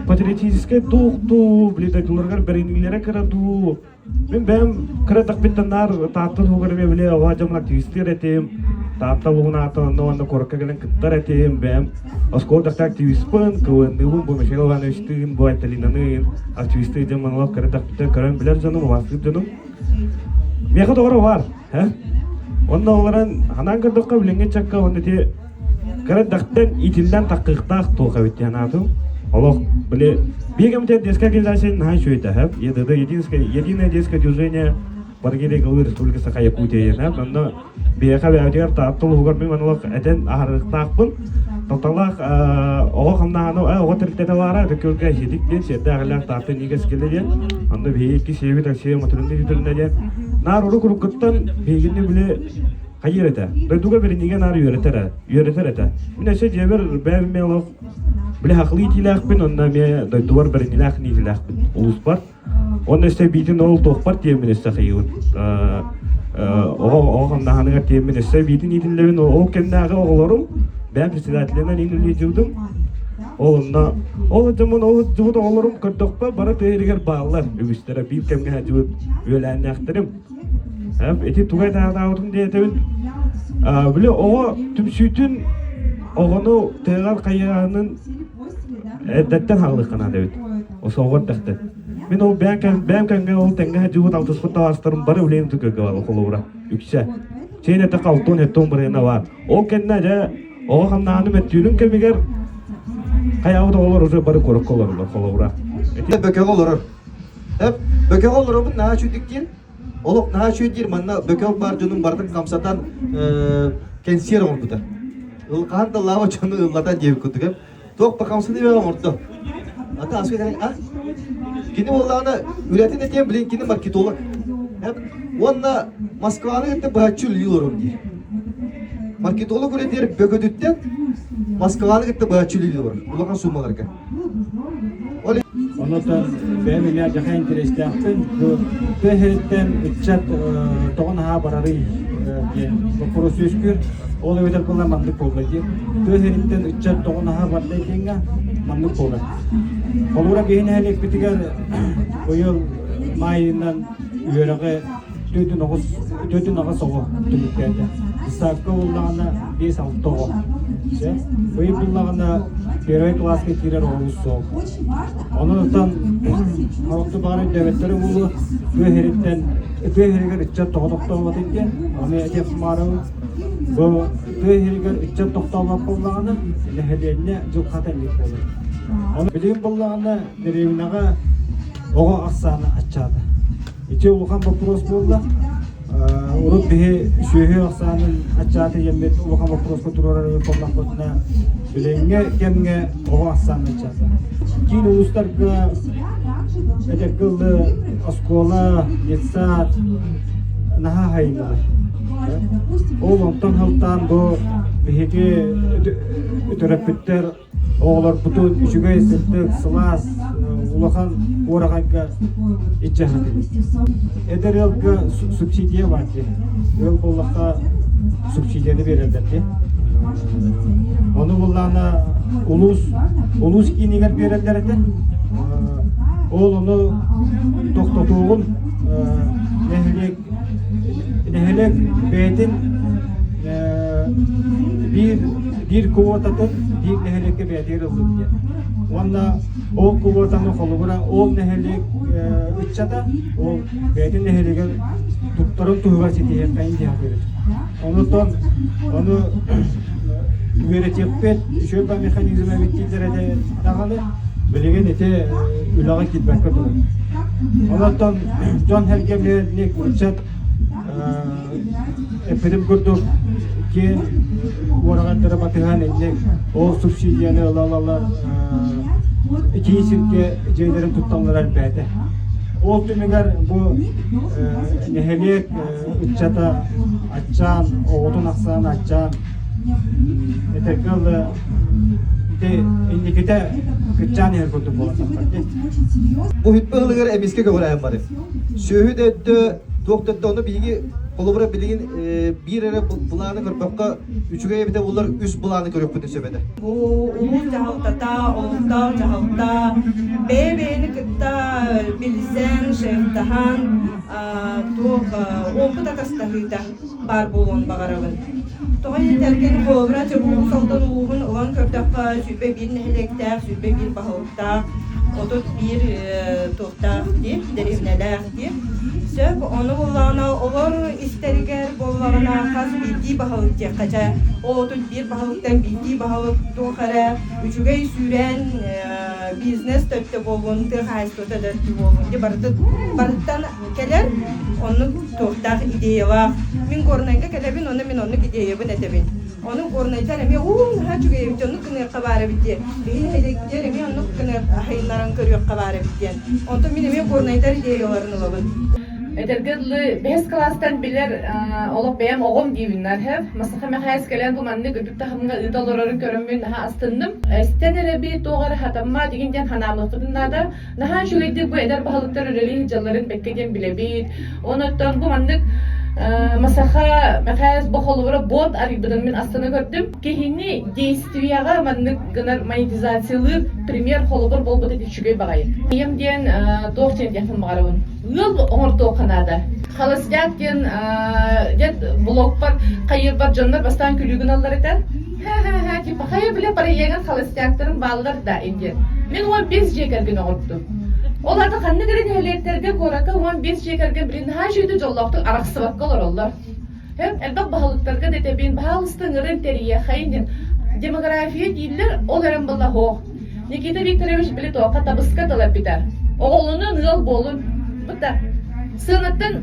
патриотическай дух дуу, били дойдуларыгар бэриниилэрэ кыра дуу. Мин бэйэм кыра эрдэхпиттэн наар Таатта туһугар эмиэ били оҕо дьоммун активистыыр этим. Таатта улууһун аатын онно уонна куоракка кэлэн кыттар этим. Бэйэм оскуола дьахтар активиспын, КВН-ныыбын, бу Михаил Ивановичтыын, бу Айталинаныын активистыы дьон монолог кыра эрдэхпиттэн көрөн билэр дьонум, убаастыыр дьонум. Миэхэ доҕоро баар, һэ? Онно олорон ханаан көрдөххө билиҥҥи ыччакка уонна ити кыра эрдэхтэн иитиллэн таххыахтаах туох эбит диэн аатым. Олох били биир кэмитиэт детская организация наһаа үчүгэй һэ? ЕДД единое детское движение Баргири главы Республика Саха Якутия диэн онно биһиэхэ бэйэбитигэр Таатта улууһугар мин манылах этэн аһарыахтаахпын. Талталаах оҕо хамнаһаны оҕо тэрилтэтэ баара Ытык-Күөлгэ Ситик диэн сиэрдээх илээх Таатта иннигэ скеле диэн. Онно биһиги икки сиэбит Алексей Матуринна Витальевна диэн. Наар урук уруккуттан биһигини били хайыыр этэ. Дойдуга бэриниигэ наар үөрэтэр үөрэтэр этэ. Мин өссө дьиэбэр бэйэм олох били хахлыы итиилээхпин, онно эмиэ дойдубар бэриниилээх итиилээхпин улууспар. Онно өссө биитин ол туохпар тиэммин өссө хайыыбын. Оҕо оҕо хамнаһаныгар тиэммин өссө биитин иитиллэбин ол кэмнээҕи оҕолорум бэйэм председателинэн иин үлэлиир Ол онно ол дьоммун ол дьубут оҕолорум көрдөхпө бары тыа иһигэр бааллар үгүстэрэ биир кэмҥэ сылдьыбыт үөлээннээхтэрим. Ити тугай таатаабытым диэтэбин. Били оҕо түмсүүтүн оҕону тыаҕар хайыаһынын эрдэттэн хаалыахха наада эбит. Осоҕор тэхтэн. Мин ол бэйэм кэмҥэ ол тэҥҥэ сылдьыбыт алтыспыт табаарыстарым бары үлэйим тыкырга баар холобура үксэ. Чэйин этэ халтон эттон барыана баар. Ол кэннэ дьэ оҕо хамнаһаны мөттүүрүн кэмигэр хайаабыт оҕолор уже бары куоракка олороллор холобура. Бөкөҕө олорор. Бөкөҕө олоробун наһаа үчүгдүк диир. Олох наһаа үчүгэй диир манна бөкөҕө баар дьонун барытын хамсатан кэнсиэр оҥорбута. Ылхаан да лава дьону ыллатан диэбит курдук. Туох да хамсаныы бөҕө оҥордо. Ата аска кэлэн а кини буоллаҕына үлэтин этиэн билин кини маркетолог. Уонна Москваны кытта быһаччы үлэлии олорор диир. Маркетолог үлэтигэр бөгөтүттэн Москваны кытта быһаччы үлэлии олорор улахан суумаларга. Онотон бэйэм эмиэ дьаха интэриэстээхпин. Бу тыа сириттэн ыччат тоҕо наһаа барарый? диэн боппуруос үөскүүр. Ол эбэтэр буолла маннык буолла дии. Тыа сириттэн ыччат тоҕо наһаа барда диэҥҥэ маннык буолар. Холобура биһи нэһилиэкпитигэр быйыл маайынан үөрэҕи 48 оҕо түмүктээтэ. Ставка буллаҕына 5-6 оҕо. Быйыл буллаҕына первый класска киирэр оҕобут суох. Онон орохту баҕар өйдөөбөттөрө буолуо, тыа сириттэн тыа сиригэр ыччат тоҕо тохтообот диэн, ону этиэх баарабын. Бу тыа сиригэр ыччат тохтообот буоллаҕына, нэһилиэнньэ дьылҕата эмиэ буолар. Ону билигин буоллаҕына дэриэбинэҕэ оҕо ахсаана аччаата. Ити улахан боппуруос буолла. Урут биһи сүөһү ахсаанын аччаата диэммит улахан боппуруоска туруорар буоллахпытына, билиҥҥи кэмҥэ оҕо ахсаана аччаата. Киин улуустарга этэргэ дылы оскуола, детсад наһаа хайыннылар. Ол онтон сылтаан бу биһиги төрөппүттэр Оҕолорбутун үчүгэй, сырдык, сылаас, улахан уораҕайга илдьэ сатыыбыт. Эдэр ыалга субсидия баар дии. Ыал буоллахха субсидияны биэрэллэр дии. Ону буллаана улуус улуус киинигэр биэрэллэр этэ. Ол ону тохтотуоҕун нэһилиэк нэһилиэк бэйэтин биир биир квотатын биир нэһилиэккэ бэйэтигэр ыллым диэн. Уонна ол квотаны холобура ол нэһилиэк ыччата ол бэйэтин нэһилиэгэр туттарын туһугар ситиһиэххэйин диэн сатыыбыт. Онутон ону үөрэтиэхпит, үчүгэй механизм эбит дииллэр этэ даҕаны билигин ити үлэҕэ киирбэккэ турар. Онтон дьон сэргэминик ыччат эппитим курдук киэн уораҕайдары батыһан инник ол субсидияны ыла-ылалар итии сиргэ дьиэлэрин тутталлара элбээтэ. Ол түмүгэр бу нэһилиэк ыччата аччаан, оҕотун ахсаана аччаан этэргэ дылы ити инникитэ кыччаан иһэр курдук буолан тахсар. Бу бүппэ ыһылыгар эмискэ көҕүрээһин барар. Сүөһү да өттө, туох да өттө, ону биһиги холобура билигин биир эрэ былааны көрбөххө үчүгэй эбитэ буоллар үс былааны көрүөхпүтүн сөп этэ. Бу улуус дьаһалтата, олохтоох дьаһалта бэйэ-бэйэни кытта билсэн, шефтаһан, туох опыт атастаһыыта баар буолуон баҕарабын. Тоҕо диэтэргин, холобура, Чобугу Салдан улууһун ылан көрдөххө, 21 нэһилиэктээх, 21 баһылыктаах, 31 туохтаах дии, дэриэбинэлээх дии. Сөп, ону буллаҕына, олор истэригэр буоллаҕына, хас биирдии баһылык диэххэ чэ, ол 31 баһылыктан биирдии баһылык туох эрэ үчүгэй сүүрээн бизнес төттө буоллун, тыа хаһаайыстыбата да өттү буоллун дии барыта барыттан кэлэр оннук туохтаах идеялаах. Мин Горнайга кэлэбин, онно мин оннук идеябын этэбин. Ону Горнайдар эмиэ уу наһаа үчүгэй эбит, оннук гыныахха баар эбит диэн. Биһи нэһилиэкпитигэр эмиэ оннук гыныах аһайыннаран көрүөххэ баар эбит диэн. Онтон мин эмиэ Горнайдар идеяларын ылабын. Этэргэ дылы, бэһис кылаастан билэр олох бэйэм оҕом диибиннэр һэ. Масаха Мэхээс кэлэн бу маннык үрдүк таһымҥа ыыта олорорун көрөммүн наһаа астынным. Эстэн эрэ би туох эрэ хатамма дигин диэн ханаамыахпытын наада. Наһаа үчүгэйдик бу эдэр баһылыктар үлэлии сылдьалларын бэккэ диэн билэбит. Онон бу маннык Масаха Мэхээс бу холобура бот арыйбытын мин астына көрдүм. Киһини действияҕа маннык гынар монетизациялыыр пример холобур буолбут үчүгэй баҕайы. Ийэм диэн туох диэн диэхпин баҕарабын. Ыал оҥортуохха наада. Холостяк диэн дед блогпар хайыырбар дьоннор бастаан күлүү гыналлар этэ. Ха-ха-ха, типа хайа бile проегын холостяктарын бааллар да диэн. Мин 15 дьиэ кэргэн оҕордум. Ол аата ханнык эрэ нэһилиэктэргэ куоракка 15 дьиэ кэргэн билин наһаа үчүгэйдик дьоллоохтук арахсыбакка олороллор. Элбэх баһылыктарга да этэбин, баһаалыста ыҥырын тэрийиэхэйин диэн. Демография дииллэр, ол эрэн буолла суох. Никита Викторович били туохха табыска тыл эппитэ. Оҕолонун ыал буолун. Быта сыанаттан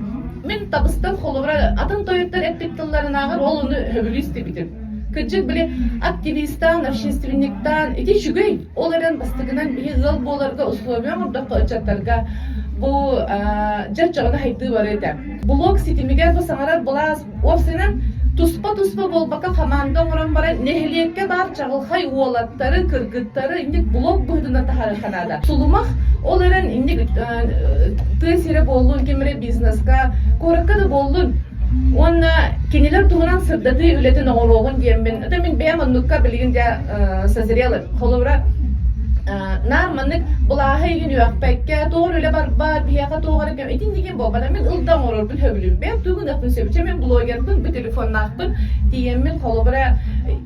мин табыстан холобура атын тойоттор эппит тылларынааҕар ол ону сөбүлүү истибитим. Кырдьык били активистаан, общественниктаан ити үчүгэй. Ол эрэн бастакынан биһи ыал буоларга условия оҥордоххо ыччаттарга бу дьэ оччоҕуна хайдыы барыа этэ. Блок ситимигэр бу саҥарар былаас уопсайынан туспа-туспа буолбакка хамаанда оҥорон баран нэһилиэккэ баар чаҕылхай уолаттары, кыргыттары инник блок быһыытынан таһаарыахха наада. Сулумах ол эрэн инник тыа сирэ буоллун, ким эрэ бизнеска, куоракка да буоллун. Уонна кинилэр туһунан сырдатыы үлэтин оҥоруоҕун диэммин, это мин бэйэм оннукка билигин дьэ созрела. Холобура, наар маннык былааһы игин үөхпэккэ, туох үлэ барбат, биһиэхэ туох эрэ кэм итиннигин буолбата. Мин ылда оҥорорбун сөбүлүүм. Бэйэм тугун ыкпын сөбүчэ мин блогербын, бу телефоннаахпын, тиийэммин холобура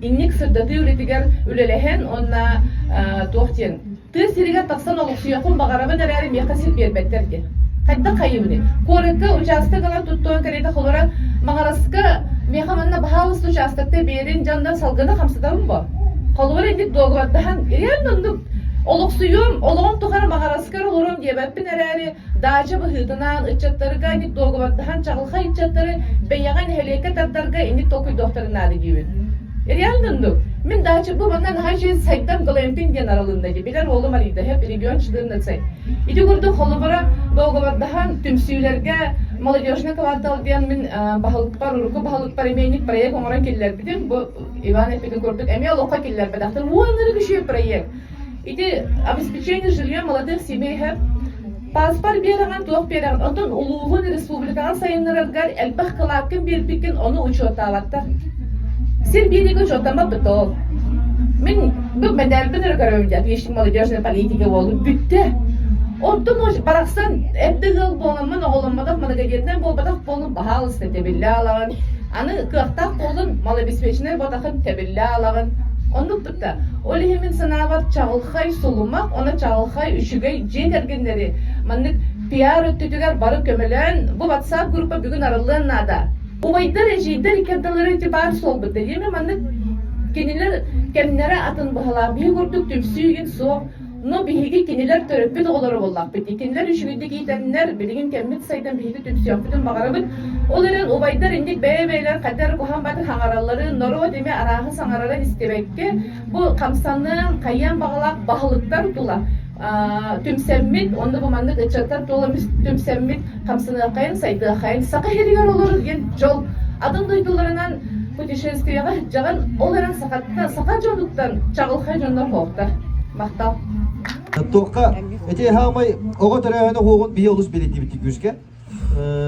инник сырдатыы үлэтигэр үлэлэһэн уонна туох диэн Тыа сиригэр тахсан олохсуйуохпун баҕарабын эрээри миэхэ сир биэрбэттэр диэн. Хайдах хайыбыный? Куоракка учаастак ылан туттуон кэриэтэ холоро Маҕараска миэхэ манна баһаалыста учаастакта биэрин дьоннор салгыны хамсатабын бо. Холобур инник дуогабардаһан реально оннук олохсуйуом, олоҕум тухары Маҕараскар олоруом диэбэппин эрээри даача быһыытынан ыччаттарга инник дуогабардаһан чаҕылхай ыччаттары бэйэҕэ нэһилиэккэ тардарга инник толкуйдуохтарын наада диибин. Реально оннук. Мин даачабы манна наһаа үчүгэй сайдам глэмпинг диэн арылынна дии. Билэр уолум арыйда, регион 14. Ити курдук холобура договардаһан түмсүүлэргэ молодежный квартал диэн мин баһылыкпар, урукку баһылыкпар эмиэ инник проект оҥорон киллэрбитим. Бу Иван эппитин курдук эмиэ олоххо киллэрбэтэхтэр. Уоннары үчүгэй проект. Ити обеспечение жильем молодых семей Паспорт биэрэҕин, туох биэрэҕин, оттон улууһун, республикаҕын сайыннараргар элбэх кылааккын биэрбиккин ону учуоттаабаттар. Сир биэриигэ учуоттаммаппыт ол. Мин бу мэдээлбин эрэ көрөбүн дии, отличник молодежной политики буоллум, бүттэ. Онтон барахсан эрдэ ыал буоламмын, оҕоломмотох, многодетнай буолбатах буоллум, баһаалыста тэбиллэ алаҕын. Аны кыахтаах буоллун, малообеспеченный буотахын тэбиллэ алаҕын. Оннук Да. Ол иһин мин санаабар чаҕылхай сулумах, оно чаҕылхай үчүгэй дьиэ кэргэннэри маннык пиар өттүтүгэр бары көмөлөөн бу WhatsApp группа бүгүн арыллыан наада. Убайдар, эдьиийдэр иккэрдэлэрэ ити баар суолбут. Диэми маннык кинилэр кэмнэрэ атын быһалаах. Биһи курдук түмсүү игин суох. Но биһиги кинилэр төрөппүт оҕолоро буоллахпыт. Кинилэр үчүгэйдик иитэннэр, билигин кэммит сайдан биһиги түмсүөхпүтүн баҕарабыт. Ол эрэн убайдар инник бэйэ-бэйэлэрин хайдах эрэ куһаҕан баҕайытык хаҥаралларын, норуот эмиэ арааһы саҥарарын истибэккэ, бу хамсаныан, хайыан баҕалаах баһылыктар тула түмсэммит, онно бу маннык ыччаттар тула түмсэммит хамсаныаххайын, сайдыаххайын, Саха сиригэр олорор диэн дьол. Атын дойдуларынан путешествиеҕа сылдьаҕын, ол эрэн сахаттан, саха дьонуттан чаҕылхай дьоннор суохтар. Махтал. Туохха ити хаамай оҕо төрөөһүнэ уоҕун биһи олус билитибит күүскэ.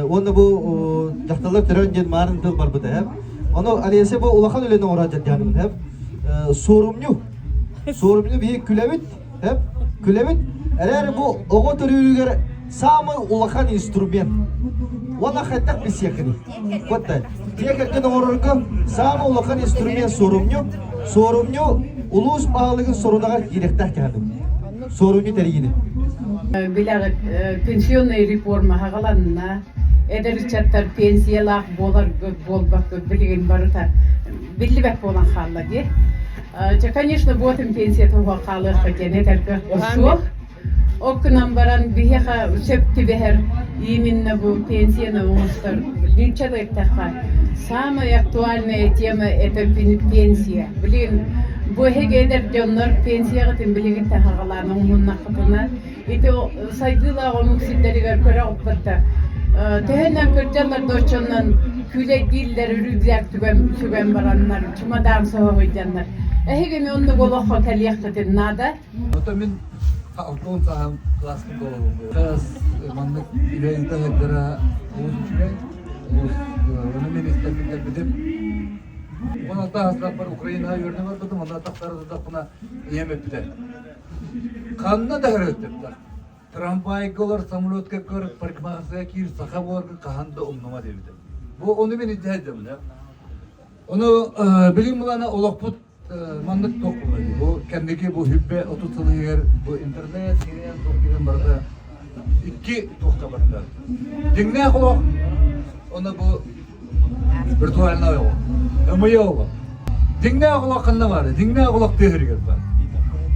Уонна бу дьахталлар төрөөн диэн маарын тыл барбыта һэп. Ону Олеся бу улахан үлэни оҥорон дьадьааныбын һэп. Суорумньу. Суорумньу биһи күлэбит һэп. Күлэбит. Эрээри бу оҕо төрүүрүгэр самый улахан инструмент. Уонна хайдах билсиэххиний? Вот Дьиэ кэргэн оҥорорго самый улахан инструмент суорумньу. Суорумньу улуус баһылыгын сорудаҕар киириэхтээх кэһэбин. Суорумньу тэрийини. Билэҕит, пенсионный реформа хаҕаланна. Эдэр ыччаттар пенсиялаах буоларгыт, буолбаккыт билигин барыта биллибэт буолан хаалла дии. Чэ, конечно, буотун пенсията уһа хаалыахха диэн этэргэ суох. Ол гынан баран биһиэхэ сөп түбэһэр именно бу пенсияны оҥостор нуучча да эттэххэ самая актуальная тема это пенсия. Билигин бу эһиги эдэр дьоннор пенсияҕытын билигин таһаҕалаан оҥоһуннаххытына ити сайдыылаах омук сирдэригэр көрө охпутта төһөнөн кырдьаллар да оччонон күүлэйдииллэр рюкзак түгэн бараннар чымадаан соһо сылдьаннар эһигини оннук олоххо кэлиэххитин наада. Ото мин алтон сааһым кылааспын толорум. Каас маннык үлэ ыытаһыттара олус үчүгэй. Олус ону мен истэммин кэлбитим. 16 саастаахпар Украинаҕа үөрэнэ барбытым, онно тахсара сытахпына ийэм эппитэ. Ханна да көрөттөптөр. Трамвайга олор, самолетка көр, парикмахерская киир, саха буоларгын хаһан да умнума диэбитэ. Бу ону мен илдьэ сылдьабын. Ону билим булана олохпут Маннык туох буолуой? Бу кэнники бу хүббэ 30 сыл иһигэр бу интернет киирэн туох киирэн барыта икки туохха барда. Дьиҥнээх олох уонна бу виртуальнай олох. Ымыйа олох. Дьиҥнээх олох ханна баар? Дьиҥнээх олох тыа сиригэр баар.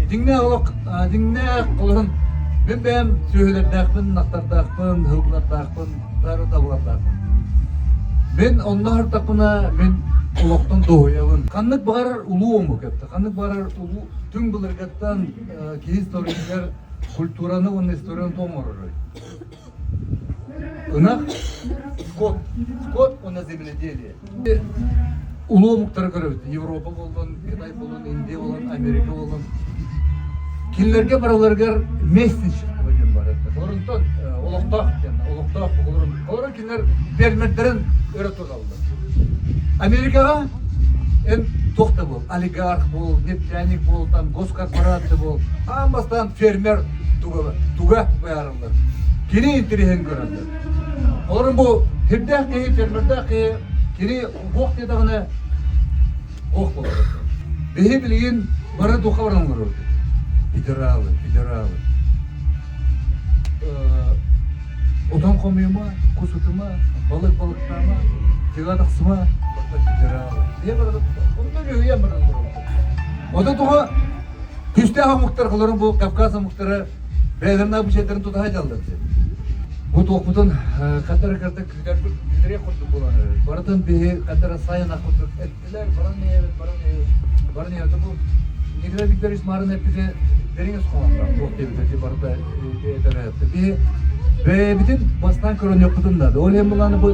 Дьиҥнээх олох дьиҥнээх олорон мин бэйэм сүөһүлэрдээхпин, ынахтардаахпын, сылгылардаахпын, бары табалардаахпын. Мин онно аһартахпына мин олохтон дуоһуйабын. Ханнык баҕарар улуу омук эбит. Ханнык баҕарар улуу түҥ былыргыттан киһи историятыгар культураны уонна историяны тоҕо оҥоророй? Ынах, скот, скот уонна земледелие. Улуу омуктары көрөбүт. Европа буоллун, Китай буоллун, Индия буоллун, Америка буоллун. Кинилэргэ барыларыгар местничество диэн бар. Олорунтан олохтоох диэн. Олохтоох олорун, олорун кинилэр фермердэрин өрө туталлар. Америкаҕа эн туох да буол, олигарх буол, нефтяник буол, там госкорпорация буол, аан бастаан фермер туга, туга быһаараллар. Кини интэриэһин көрөллөр. Олорун бу хирдээх киһи, фермердээх киһи, кини уох диэтэҕинэ ох буолар. Биһи билигин бары духа баран олоробут. Федералы, федералы. Отон хомуйума, кус ытыма, балык балыктаама, тыа тахсыма, федералы. Онно үһүйэн баран олоробут. Ото туха күстээх омуктар холорун бу Кавказ омуктара бэйэлэрин бучайдарын тутаһа дьаллар. Бу туохпутун хаттара карта күүтэрбит курдук буолан барытын биһи хаттара сайына курдук эттилэр баран иһэбит баран иһэбит баран иһэбит бу Николай Викторович Марын эппитэ дириҥ ис туох диэбитэ барыта этэр биһи бэйэбитин бастаан көрөнүөхпүтүн наада ол иһин булааны бу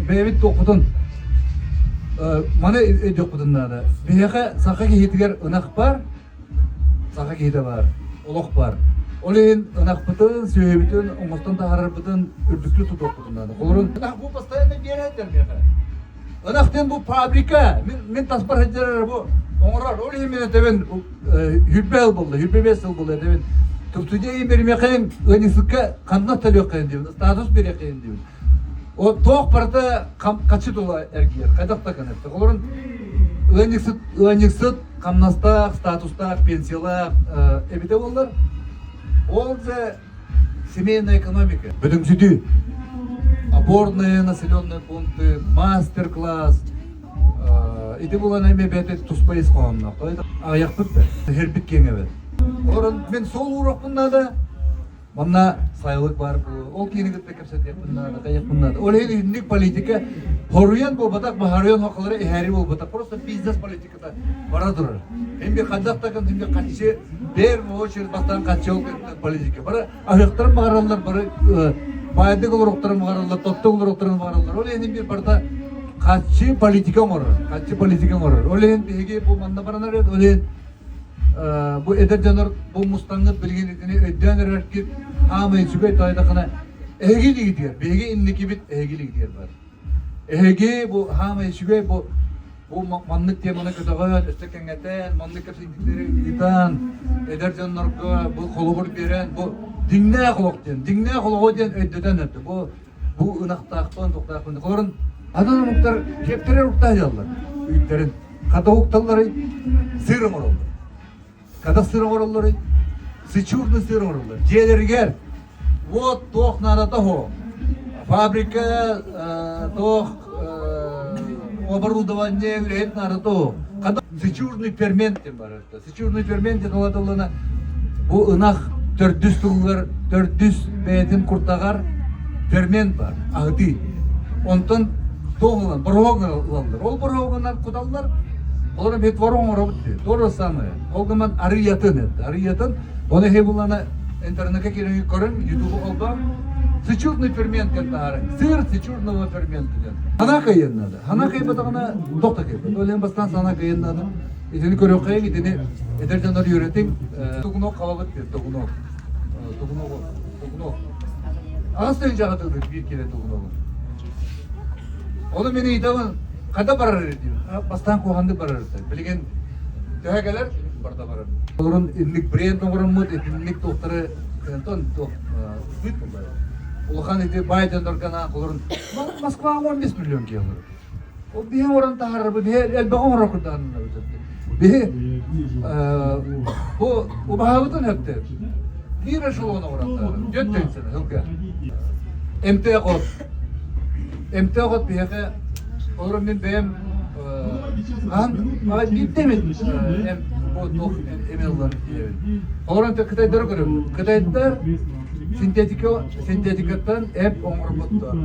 бэйэбит туохпутун маны өйдүөхпүтүн наада биһиэхэ саха киһитигэр ынах бар Саха киһитэ баар, олох баар. Ол иһин ынахпытын, сүөһүбүтүн оҥостон таһаарарбытын үрдүктүү тутуохпутун наада. Холорун ынах бу постоянно биэрээттэр миэхэ. Ынах диэн бу фабрика. Мин, мин таспар сылдьар бу оҥорор. Ол иһин мин этэбин хүрбэ сыл буолла, хүрбэ бес сыл буолла этэбин. Субсидия бермехин, ыанньыксыкка ханна төлүөххин диибин, статус бериэххин диибин. О туох барыта хаччы тула эргийэр, хайдах да гынар. Олорун ыанньыксыт, ыанньыксыт хамнастаах, статустаах, пенсиялаах эбитэ буоллар, ол же семейная экономика. Бөдөҥсүтүү. Опорные населенные пункты, мастер-класс. Ити булан эми бэйэтэ туспа ис хоһоонноох. Аҕыйахпыт да, иһэрбит киэҥ эбит. Олорон мин сол уурахпын наада, Манна сайылык баар буолуо. Ол киһини кытта кэпсэтиэхпин наада, хайыахпын наада. Ол иһин инник политика хоруйан буолбатах, баһаруйан хохолары иһээри буолбатах. Просто бизнес политиката бара турар. Эмби хайдах да гын, эмби хаччы, первую очередь бастаан хаччы ол политика. Бары аһыахтарын баҕараллар, бары баайдык олоруохтарын баҕараллар, тоттук олоруохтарын баҕараллар. Ол иһин эмби барыта хаччы политика оҥорор. Хаччы политика оҥорор. Ол иһин биһиги бу манна баран эрэр, ол иһин бу эдэр дьонор бу мустаҥҥыт билигин итини өйдөөн эрэргит хаамай үчүгэй тоойдоххуна эһиги илиигитигэр биһиги инникибит эһиги илиигитигэр бар эһиги бу хаамай үчүгэй бу бу маннык теманы көтөҕөн өссө кэҥэтэн маннык кэпсэтиилэри ыытан эдэр дьоннорго бу холобур биэрэн бу дьиҥнээх олох диэн дьиҥнээх олоҕу диэн өйдөтөн эрдэ бу бу ынахтаахпын туохтаахпын холорун атын омуктар киэптэрэ уктаа дьаллар үүттэрин Хата укталларый сыр оҥороллор. Хата сыр оҥороллорый сычурный сыр оҥороллор. Дьиэлэригэр вот туох наадата оһо. Фабрика туох оборудование үлэһит наадата оһо. Хата сычурный фермент диэн бар. Сычурный фермент диэн олатыллана бу ынах төрдүс тылыгар төрдүс бэйэтин куртаҕар фермент бар, аһытыы. Онтон туох ылан, бороһуок ылаллар. Ол бороһуогунан куталлар, олор эмиэ творог оҥоробут дии. То же самое. Ол гынан арыйатын это, арыйатын. Оны хей булана интернетке киирэн көрүн, ютубу холбоон, сычурный фермент диэн таһааран, сыр сычурного фермента диэн. Хана кыйын надо. Хана кыйбатаҕына туох да кыйбат. Ол иһин бастаан сана кыйын надо. Итини көрүөххэйиҥ, итини эдэр дьоннор үөрэтиҥ. Тугунок халабыт диэн, тугунок. Тугунок, тугунок. Аҕыс тыһыынчаҕа тыллыыр биир киилэ тугуногу. Ону мин ыйытабын, хата барар диибин. Бастаан куһаҕаннык барар Билигин төһө кэлэр, барда барар. Олорун инник бренд оҥороммут, итинник туохтары онтон туох сыт Улахан ити баай дьоннорго анаан олорун Москваҕа 15 миллион киһи олорор. Ол биһи оҥорон таһаарарбыт, биһи элбэҕи оҥорор курдааннабыт. Биһи бу убаһабытын өттө биир эшелон оҥорон таһаарар. Дьөт төнсөнө сылга. Эмтээх от. Эмтээх от биһиэхэ олорон мин бэйэм хаһан биирдэ эмит эм бу туох эми ыллар диэбин. Олорон кытайдары көрөбүн. Кытайдар Синтетика, синтетикаттан эп оҥорботтор.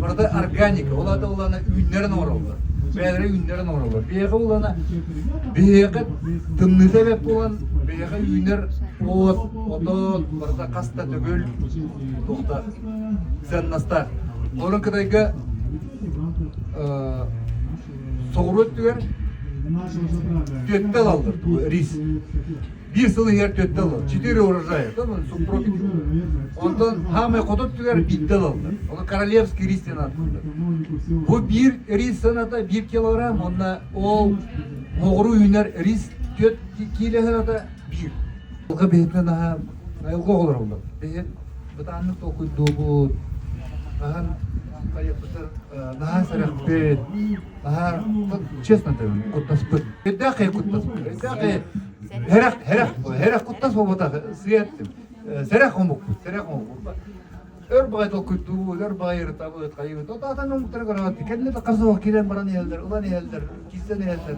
Барыта органика. Ол аата улаана үүннэрэн оҥороллор. Бэйэлэрэ үүннэрэн оҥороллор. Биһиэхэ улаана биһиэхэ тымныыта эбэт буолан биһиэхэ үүнэр от, отон, барыта хас да төгүл туохтаах, сыаннастаах. Олорон Кытайга соҕуруу өттүгэр түөттэ ылаллар рис. Биир сыл иһигэр түөртэ ылар. Четыре урожая. Субтропик. Онтон хаамай хоту өттүгэр биирдэ ылаллар. Ону королевский рис диэн ааттыыллар. Бу биир рис сыаната биир килограмм, уонна ол моҕуру үүнэр рис түөрт киилэ сыаната биир. Айылҕа бэйэтинэн аһа айылҕа оҕолоро буолар. Бэйэт бытааннык толкуйдуубут, хаһан хайыппытар наһаа сэрэхпит, наһаа честно этабын, куттаспыт. Эрдээх киһи куттаспыт. Эрдээх киһи Хэрэх, хэрэх, хэрэх куттас буолбатах, сыйаттым. Сэрэх омукпут, сэрэх омукпут. Өр баҕай толкуйдуубут, өр баҕай ырытабыт, хайыбыт. Отаатан омуктары көрөҕүт. Кэннэ да харса киирэн баран иһэллэр, ылан иһэллэр, киирсэн иһэллэр.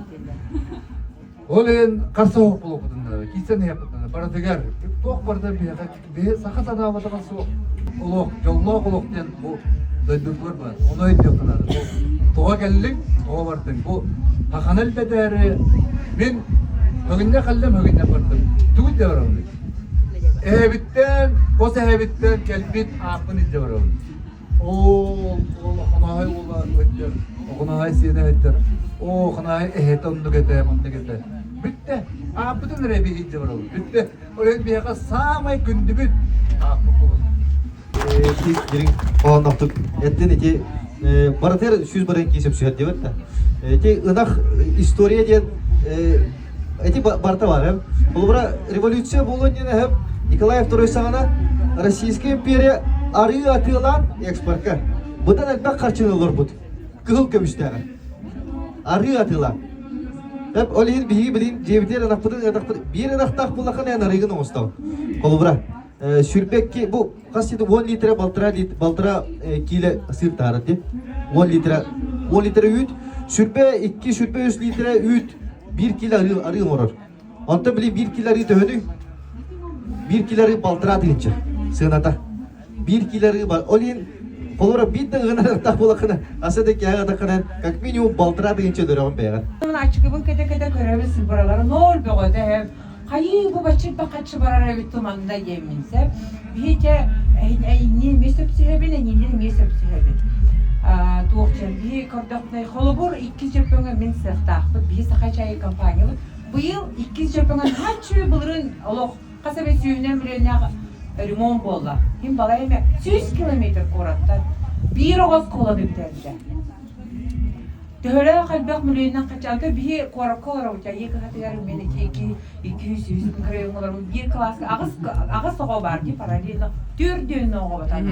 Ол иһин харса суох буолуохпутун киирсэн иһиэхпитин барытыгар туох барыта биһиэхэ биһи саха санаабатаҕа суох олох, дьоллоох олох диэн бу дойдутугар баар. Ону өйдүөххэ наада. Тоҕо кэллиҥ, тоҕо бардыҥ? Бу хаханы элбэтээри мин хөгүннэ кэллим, хөгүннэ бардым. Тугу илдьэ барабын? Эһэбиттэн, хос эһэбиттэн кэлбит ааппын илдьэ барабын. Ол, ол Охоноһой уола өттөр, Охоноһой сиэнэ өттөр. Оо, Охоноһой эһэтэ оннук этэ, маннык этэ. Бүттэ. Ааппытын эрэ биһи илдьэ барабын. Бүттэ. Ол иһин биһиэхэ саамай күндүбүт ааппыт буолар. Дириҥ хоһоонноохтук эттин ити барытыгар сүүс барыан кии сөпсүһэр диэбит да. Ити ынах история диэн эти барыта бар. Холобура революция буолуон диэн эһэм Николай II саҕана Российская империя арыы атыылаан экспортка быдан элбэх харчыны олорбут. Кыһыл көмүстээҕэ. Арыы атыылаан. Эп ол иһин биһиги билин дьиэбитигэр ынахпытын ынахпыт биир ынахтаах буоллаххына эн арыыгын оҥостоҕун. Холобура сүрбэкки бу хас сити 10 литра балтара лит балтара киилэ сыр таһаарар дии. 10 литра 10 литра үүт сүрбэ 2 сүрбэ 3 литра үүт 1 кило арыы арыы оҥорор. Онтон били 1 кило арыы төһөнүй? 1 кило арыы балтара тыһыынча сыаната. 1 кило арыы бар. Ол иһин холобура биир да ыгынарыктаах буолаххына аса да кээҕэ атаххынан как минимум балтараа тыһыынча өлөрөҕүн бэйэҕэр. Аччыгыбын кэтэ-кэтэ көрөбүн сыбыралары ноль бөҕөтө эһэм хайыы бу бачча бахаччы барар эбит туманда диэммин сөп биһи чэ эйиҥниин эмиэ сөпсүһэбин эйиҥниин эмиэ сөпсүһэбин туох диэн биһи көрдөхпүнэ холобур иккис дьөппөҥө мин сыахтаахпыт биһи саха чайы компаниябыт быйыл иккис дьөппөҥө наһаа былырыын олох хас эмэ сүүһүнэн миллионнаах ремонт буолла. Ким балай эмэ 100 километр куораттан биир оҕо оскуоланы бүтэрдэ. Төһөлөөх элбэх миллионнан хачаанта биһи куоракка олоробут айыы кыһатыгар мен ити икки икки үс үс райоҥҥа олоробут биир класска аҕыс аҕыс оҕо баар дии параллельно төрдүөн оҕо батан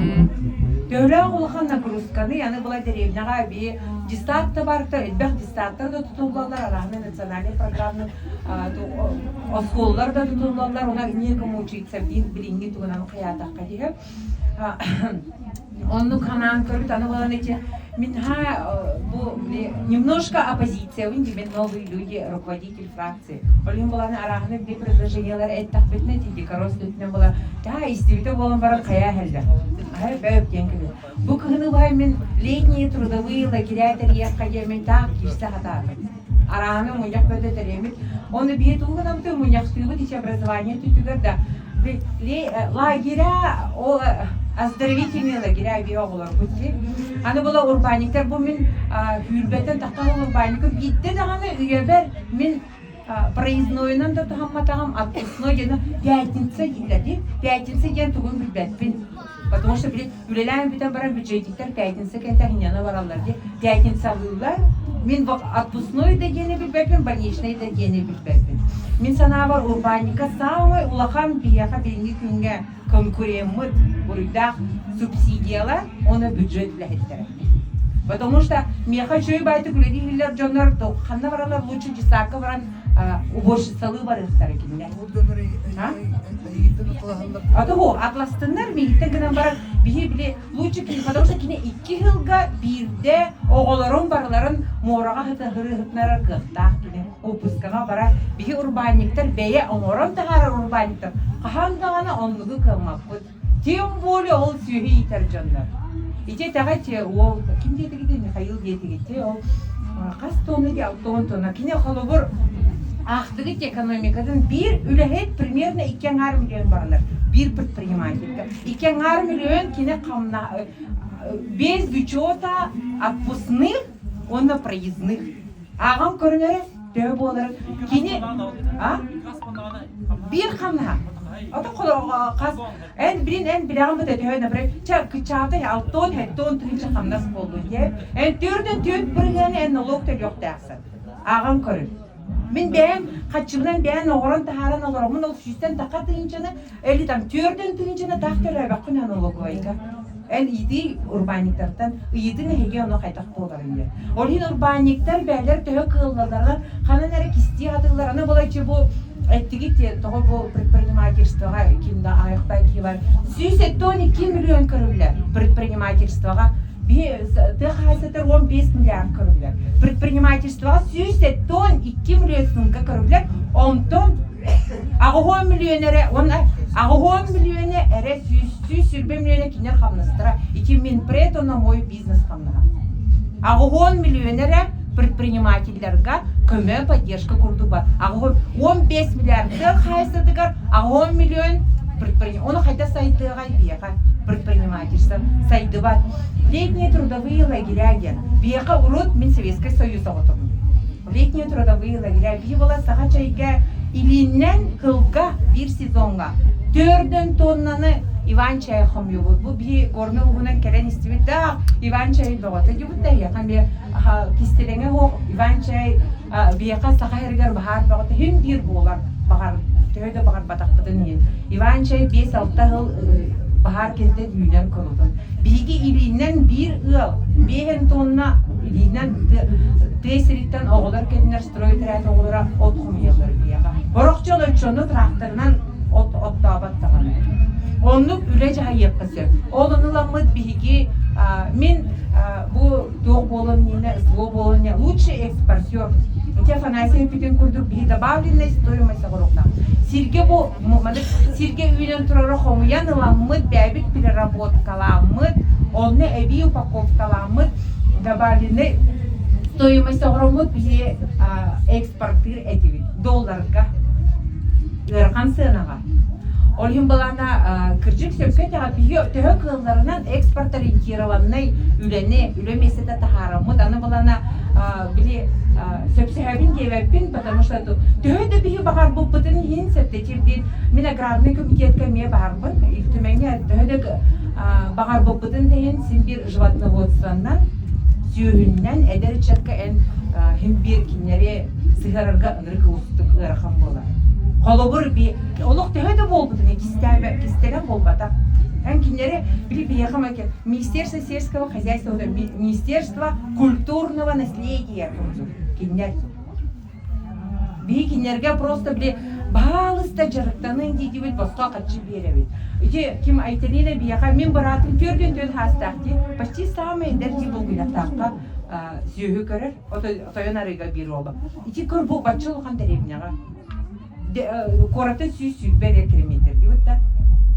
төһөлөөх улахан нагрузканы аны была дэриэбинэҕэ биһи дистат да барта элбэх дистаттар да тутуллаллар араһына национальный программы оскуолалар да тутуллаллар, уна некому учиться билиҥҥи тугунан хайаатахха диһэ. Оннук ханаан көрүт, аны булан эти минха бу немножко оппозиция, мен новые люди, руководитель фракции. Ол иһин булан арааһыны били предложениялар эттэхпитинэ ти дикорос өтүнэн була да истибитэ буолан баран хайа хелле. Хай бөп диэн кэле. Бу кыһыны бай мен летние трудовые лагеря тэрийэххэ диэн мен таах киирсэ хатаатым. Арааны мунньах бөтө тэриэмит. Оны бие тугунамты мунньахтыыбыт ичи образование түтүгэр да лагеря ол оздоровительные лагеря бие оҕолорбут дии. Аны була урбаанниктар бу мин хүүрбэттэн тахтал урбаанникым биирдэ даҕаны үйэбэр мин проезднойунан да туһамматаҕым отпускной диэн пятница дииллэр дии. Пятница диэн тугун билбэппин. Потому что били үлэлээн бүтэн баран бюджетиктэр пятница кэнтэ хиньяна бараллар дии. Пятницалыыллар. Мин отпускной да диэни билбэппин, больничный да диэни билбэппин. Мин санаабар урбаанньыкка саамай улахан биһиэхэ билиҥҥи күҥҥэ конкуреммыт буруйдаах субсидиялар уонна бюджет үлэһиттэрэ. Потому что миэхэ үчүгэй баайтык үлэлииллэр дьоннор ханна бараллар лучше десакка баран уборщицалыы барыахтара кинилэр. Атыһу атластыннар миигиттэн гынан баран биһи били лучше кини потому что кини икки сылга биирдэ оҕолорун барыларын муораҕа хытыһырыһытнарар кыахтаах кини выпускаҕа барар биһи урбаанньыктар бэйэ оҥорон таһаарар урбаанньыктар хаһан даҕаны оннугу кыаммаппыт тем более ол сүөһү иитэр дьоннор ити этэҕэ те уол ким диэтигити Михаил диэтигити ол хас тонна ди алтон тонна кини холобур аахтыгыт экономикатын биир үлэһит примерно икки аҥаар миллион баранар биир предпринимательга икки аҥаар миллион кини хамна без учета отпускных уонна проездных ааҕан көрүнэрэ. Төһө буоларын кини а биир хамнаһа. Ото хас эн билин эн билэҕин быта төһө например ча кычаата алтон хеттон тыһыынча хамнас буоллун дии. Эн төрдөн төрт бырыһыаны эн налог төлүөхтээхсин. Ааҕан көрүн. Мин бэйэм хаччыбынан бэйэн оҕорон таһааран олороммун ол сүүстэн таха тыһыынчаны или там төрдөн тыһыынчаны таах төлөөбөххүн налоговайга. Эн иитии урбаанньыктартан ыйытыҥ эһиги ону хайдах буоларын диэн. Ол иһин урбаанньыктар бээлэр төһө кыаллалларынан ханан эрэ кистии сатыыллар. Аны былайчы бу эттигит тоҕо бу предпринимательствоҕа ким да аҕыйахпай киһи бар 172 миллион көрүллэр предпринимательствоҕа тыа хаһаайыстыбатыгар 15 миллиард көрүллэр. Предпринимательствоҕа 172 миллион сумка көрүллэр. Онтон 80 миллион эрэ уонна 80 миллиона эрэ 120 миллиона кинилэр хамнастара. Ити Минпред онно мой бизнес хамнаһа. 80 миллион эрэ предпринимательларга көмө поддержка курдук бар. 15 миллиард тыа хаһаайыстыбатыгар 80 миллион предприниматель. Ону хайда сайдыаҕай биэхэ предпринимательство сайдыбат. Летние трудовые лагеря диэн. Биэхэ урут мин Советскай Союз оҕотобун. Летние трудовые лагеря биһи була саха чайга илииннэн кылга биир сезоҥҥа төрдөн тоннаны Иван чай хомуйбут. Бу биһи горный уһунан кэлэн истибит да Иван чай бөҕөтө дьубут да эһиэхэ эмиэ кистэлэҥэ суох Иван чай биһиэхэ саха сиригэр баһаар бөҕөтө иһин биир буолар баҕар төһө да баҕарбатахпытын иһин Иван чай 5-6 сыл баһаар кэнтэн үүнэр курутун Биһиги илиинэн биир ыал биэһэн тонна илиинэн тыа сириттэн оҕолор кэлинэр стройотряд оҕолоро от хомуйаллар биһиэхэ. Сорох дьон оччону тракторынан от оттообот даҕаны. Оннук үлэ дьаһайыахха сөп. Ол ону ыламмыт биһиги мин бу туох буолан иннинэ СВО буолан лучший экспортер. Ити Афанасий эппитин курдук биһи добавленная стоимость оҥоруохтаах. Сиргэ бу сиргэ үүнэн турары хомуйан ыламмыт, бэйэбит переработкаламмыт, онно эбии упаковкаламмыт добавленный стоимость оҥороммут биһи экспортыыр этибит долларга ыарахан сыанаҕа. Ол иһин былаана кырдьык сөпкө этэҕит, биһиги төһө кыалларынан экспорт ориентированнай үлэни, үлэ миэстэтэ таһаараммыт. Аны былаана били сөпсөһөбүн диэбэппин, потому что төһө да биһи баҕарбыппытын иһин сөптөтир диэн мин аграрный комитетка эмиэ баарбын. Ил Түмэҥҥэ төһө да баҕарбыппытын да иһин син биир животноводствоннан, сүөһүннэн эдэр ыччакка эн хин биир кинилэри сыһыарарга ынырык уустук ыарахан буолар. Холобур, би олох төһө да буолбутун кистэлэҥ буолбатах. Эн кинилэри били биһиэхэ Министерство сельского хозяйства, Министерство культурного наследия курдук кинилэр. Биһи кинилэргэ просто били баалыста дьарыктаныҥ диэтибит, босхо харчы биэрэбит. Ити ким Айталина биһиэхэ мин быраатым төрдүн түөн хаастаах дии, почти самый эдэр дии булгуйахтаахха сүөһү көрөр. Тойон арыыга биир уола. Ити көр бу бачча улахан дэриэбинэҕэ. Куораттан 120 эрэ километр диэбит да.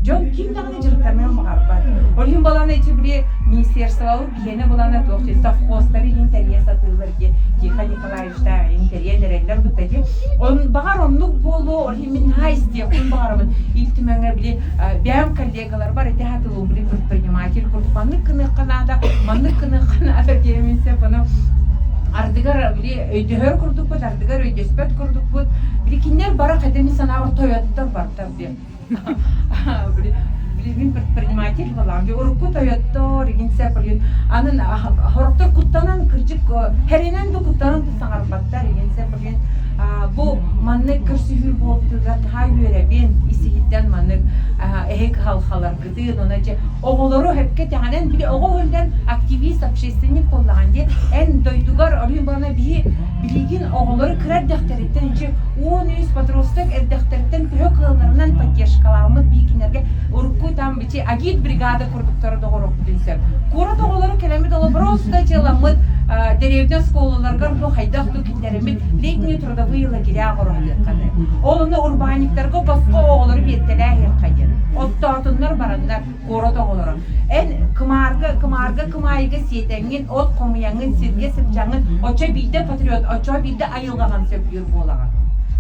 Дьон ким даҕаны дьарыктаныан баҕарбат. Ол иһин балаана ити били министерстволар биһиэнэ балаана туох дии совхозтары иһин тэрийэ сатыыллар дии Тихон Николаевичтаах иһин тэрийэн эрэллэр бутта дии. Он баҕар оннук буолуо, ол иһин мин наһаа истиэхпин баҕарабын. Ил Түмэҥҥэ били бэйэм коллегаларбар ити хатылыым били предприниматель курдук маннык гыныахха наада, маннык гыныахха наада диэмин сөп ону ардыгар били өйдөһөр курдукпут, ардыгар өйдөспөт курдукпут. Били кинилэр бары хотя мин санаабар тойоттор барда били. Били били мин предприниматель буолаам. Урукку тойоттор игин сөп анын хороктор куттанан кырдьык хэринэн да куттанан да саҥарбаттар игин сөп бу маннык көрсүһүү буолбутугар наһаа үөрэбин ис-иһиттэн маннык эһи кыһалҕаларгытын уонна дьэ оҕолору сөпкө тэҕинэн били оҕо иһиллэн активист общественник буоллаҕын дии эн дойдугар оройун буолана биһи билигин оҕолору кыра эрдэхтэриттэн ичи 13 подросток эрдэхтэриттэн төһө кыалларынан поддержкаламмыт биһи кинилэргэ урукку там бичи агит бригада курдуктары доҕоруохпутун сөп куорат оҕолору кэлэммит оло просто дьыаламмыт дэриэбинэ оскуолаларыгар бу хайдах ту кинилэриммит летние трудовые лагеря оҥоруохханы. Ол ону урбаанньыктарга босхо оҕолору биэртэлээһиэххэ диэн. Оттоотуннар бараннар куорат оҕолоро. Эн кымаарга, кымаарга кымаайыга сиэтэҥҥин, от хомуйаҥҥын, сиргэ сылдьаҥҥын, оччо биирдэ патриот, оччо биирдэ айылҕаҕын сөбүлүүр буолаҕын.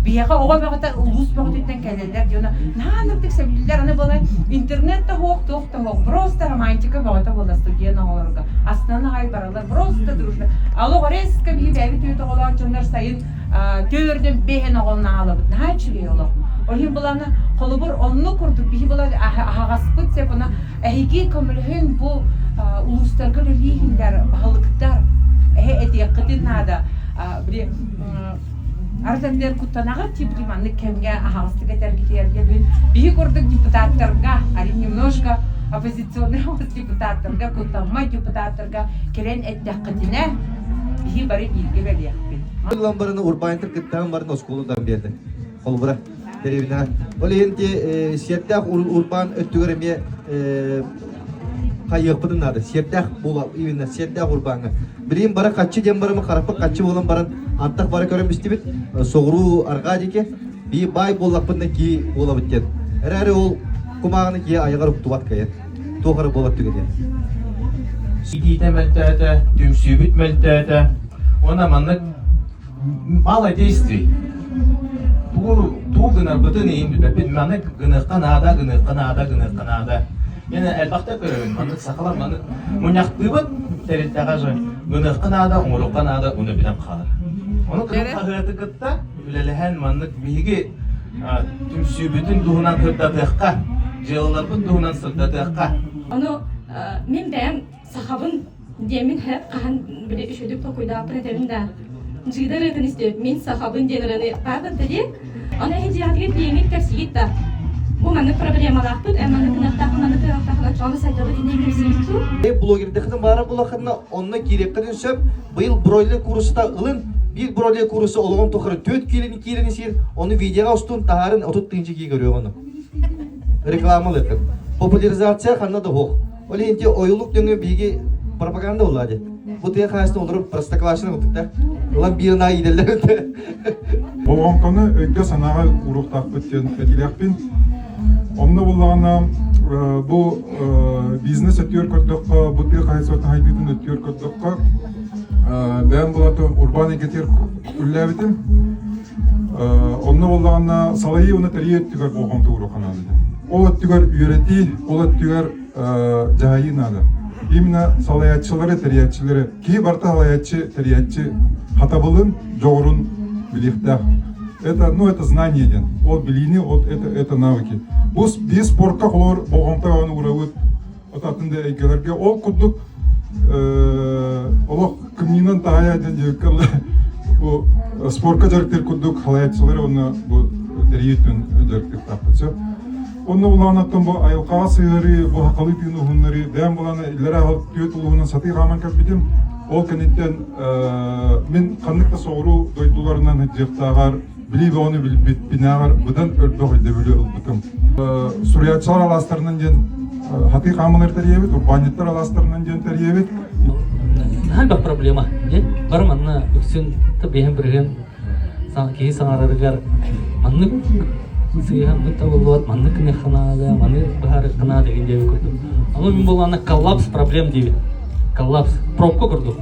Биһиэхэ оҕо бөҕөтө улуус бөҕөтүттэн кэлэллэр дьоно наһаа ынырдык сөбүлүүллэр. Аны буолан интернет да суох, туох да суох. Просто романтика бөҕөтө буолла студент оҕолорго. Астынан аҕай бараллар. Просто дружно. Алло, резко биһи бэйэбит үйэ оҕолоох дьоннор сайын Төрдөн бэһэн оҕолон аҕалабыт. Наһаа үчүгэй олох. Ол иһин буланы холобур онну курдук биһи була аһаҕаспыт сеп она эһиги көмөлөһүн бу улуустарга үлэлииһиннэр баһылыктар эһэ этиэххитин наада били Арытаннар куттанаҕыт типти маннык кэмҥэ аһаҕастык этэргитигэр биһи курдук депутаттарга али немножко оппозиционный депутаттарга куттаммат депутаттарга кэлэн эттэххитинэ биһи бары бииргэ бэлиэхпит. Ылан баран урбаанньыттар кыттаан баран оскуола биэрдэ. Холбура дэриэбинэҕэ. Ол иһин ти сиэрдээх урбаан өттүгэр эмиэ хайыахпытын наада. Сиэрдээх буола именно сиэрдээх урбааҥҥа. Билигин бары хаччы диэн барамы хараппыт хаччы буолан баран антах бары көрөн истибит соҕуруу арҕаа диэки бии баай буоллахпытына кии буолабыт диэн. Эрээри ол кумааҕыны киһи айаҕар уктубат кыайан. Туох эрэ буолар түгэнэ. Итиитэ мөлтөөтө, түмсүүбүт мөлтөөтө. Уонна маннык мало действий. Тугу тугу гынарбытын иһин билбэппит. Маннык гыныахха наада, гыныахха наада, гыныахха наада. Мен элбэхтэ көрөбүн. Маннык сахалар маннык мунньахтыыбыт тэрилтэҕэ же гыныахха наада, оҥоруохха наада, уну билэн хаалар. Ону кыһыл хаһыаты кытта үлэлэһэн маннык биһиги түмсүүбүтүн туһунан сырдатыахха, дьыалаларбыт туһунан сырдатыахха. Ону мин бэйэм сахабын диэммин хэп хаһан били үчүгдүк толкуйдаабыппын этэбин да дьыыда ырыатын истиэм мин сахабын диэн ырыаны баабын да дии ону эһи дьиэҕитигэр тиийэҥҥит кэпсиигит да бу маннык проблемалаахпыт эн маннык гыныахтааххын маннык гыныахтааххын оччоҕуна сайдабыт иннин кэпсиигит дуу Блогердыхытын баара булаххытына онно киириэххитин сөп. Быйыл бройлер кууруссата ылын, биир бройлер куурусса олоҕун тухары 4 киилини киирэн сиир, ону видеоҕа устун таһаарын 30 тыһыынча киһи көрүөх ону. Реклама ылыаххыт. Популяризация ханна да суох. Ол иһин ти ойулук дөҥө биһиги пропаганда буолла дии. Бу тыа хаһаайыстыба олорор простоквашино курдук Ылан биир ынаа иидэллэр Болҕомтону өйгө-санааҕа ууруохтаахпыт диэн этилиэхпин. Онно буллаҕына бу бизнес өттүгэр көрдөххө, бу тыа хаһаайыстыбатын хайдыытын өттүгэр көрдөххө, бэйэм булата урбаан эйгэтигэр үлэлээбитим. Онно буоллаҕына салайыы уонна тэрийии өттүгэр болҕомто ууруохха наада. Ол өттүгэр үөрэтии, ол өттүгэр дьаһайыы наада. Именно салайааччылары, тэрийээччилэри, киһи барыта салайааччы, тэрийээччи хатабылын, дьоҕурун билиэхтээх. Это, ну, это знание диэн. Ол билиини, вот это, это навыки. Бу биир спортка холоор болҕомто ону уурабыт атын да эйгэлэргэ. Ол курдук олох кымньыынан таһайа диэн диэбиккэ бу спортка дьарыктыыр курдук халайааччылары уонна бу тэрийии өттүн дьарыктыахтаахпыт сөп. Онно улаанаттан бу айылҕаҕа сыһыарыы, бу хахалыы тыын уһуннарыы, бэйэм булана иллэрээ аһыл түөрт улууһунан сатыы хааман кэлбитим. Ол кэнниттэн мин ханнык да соҕуруу дойдуларынан сылдьыахтааҕар, билии бөҕөнү билбиппинээҕэр быдан өлбөх өйдөбүлү ылбытым. Суруйааччылар алаастарынан диэн хатыы хаамалар тэрийэбит, урбаанньыттар алаастарынан диэн тэрийэбит. Наһаа проблема. Бары манна үксүн бэйэм бырыһыан киһи саҥарарыгар маннык сыыһа табыллыбат, маннык гыныахха наада, маны быһаарыахха наада деген диэбит курдук. Ону мин буоллаҕына коллапс проблем диибин. Коллапс. Пробка курдук.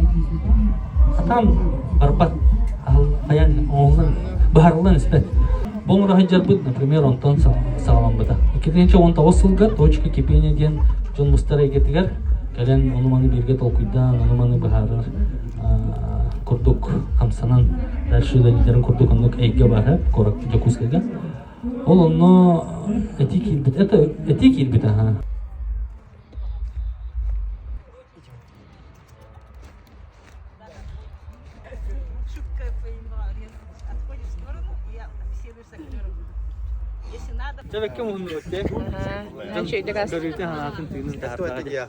Хатаан барбат. Хайан оҥоһуллан, быһаарыллан испэт. Бу оҥоро сылдьарбыт, например, онтон саҕаламмыта. 2019 сылга «Точка кипения» диэн дьон мустар эйгэтигэр кэлэн ону-маны бииргэ толкуйдаан, ону-маны быһаарар курдук хамсанан дальше үлэлииллэрин курдук оннук эйгэ баар куорат Дьокуускайга. Ол онно этии киирбит, это этии киирбит аха. Чэбэккэ муһуннубут те. Көрүүтэ ханаатын тыынын таһаардаҕа.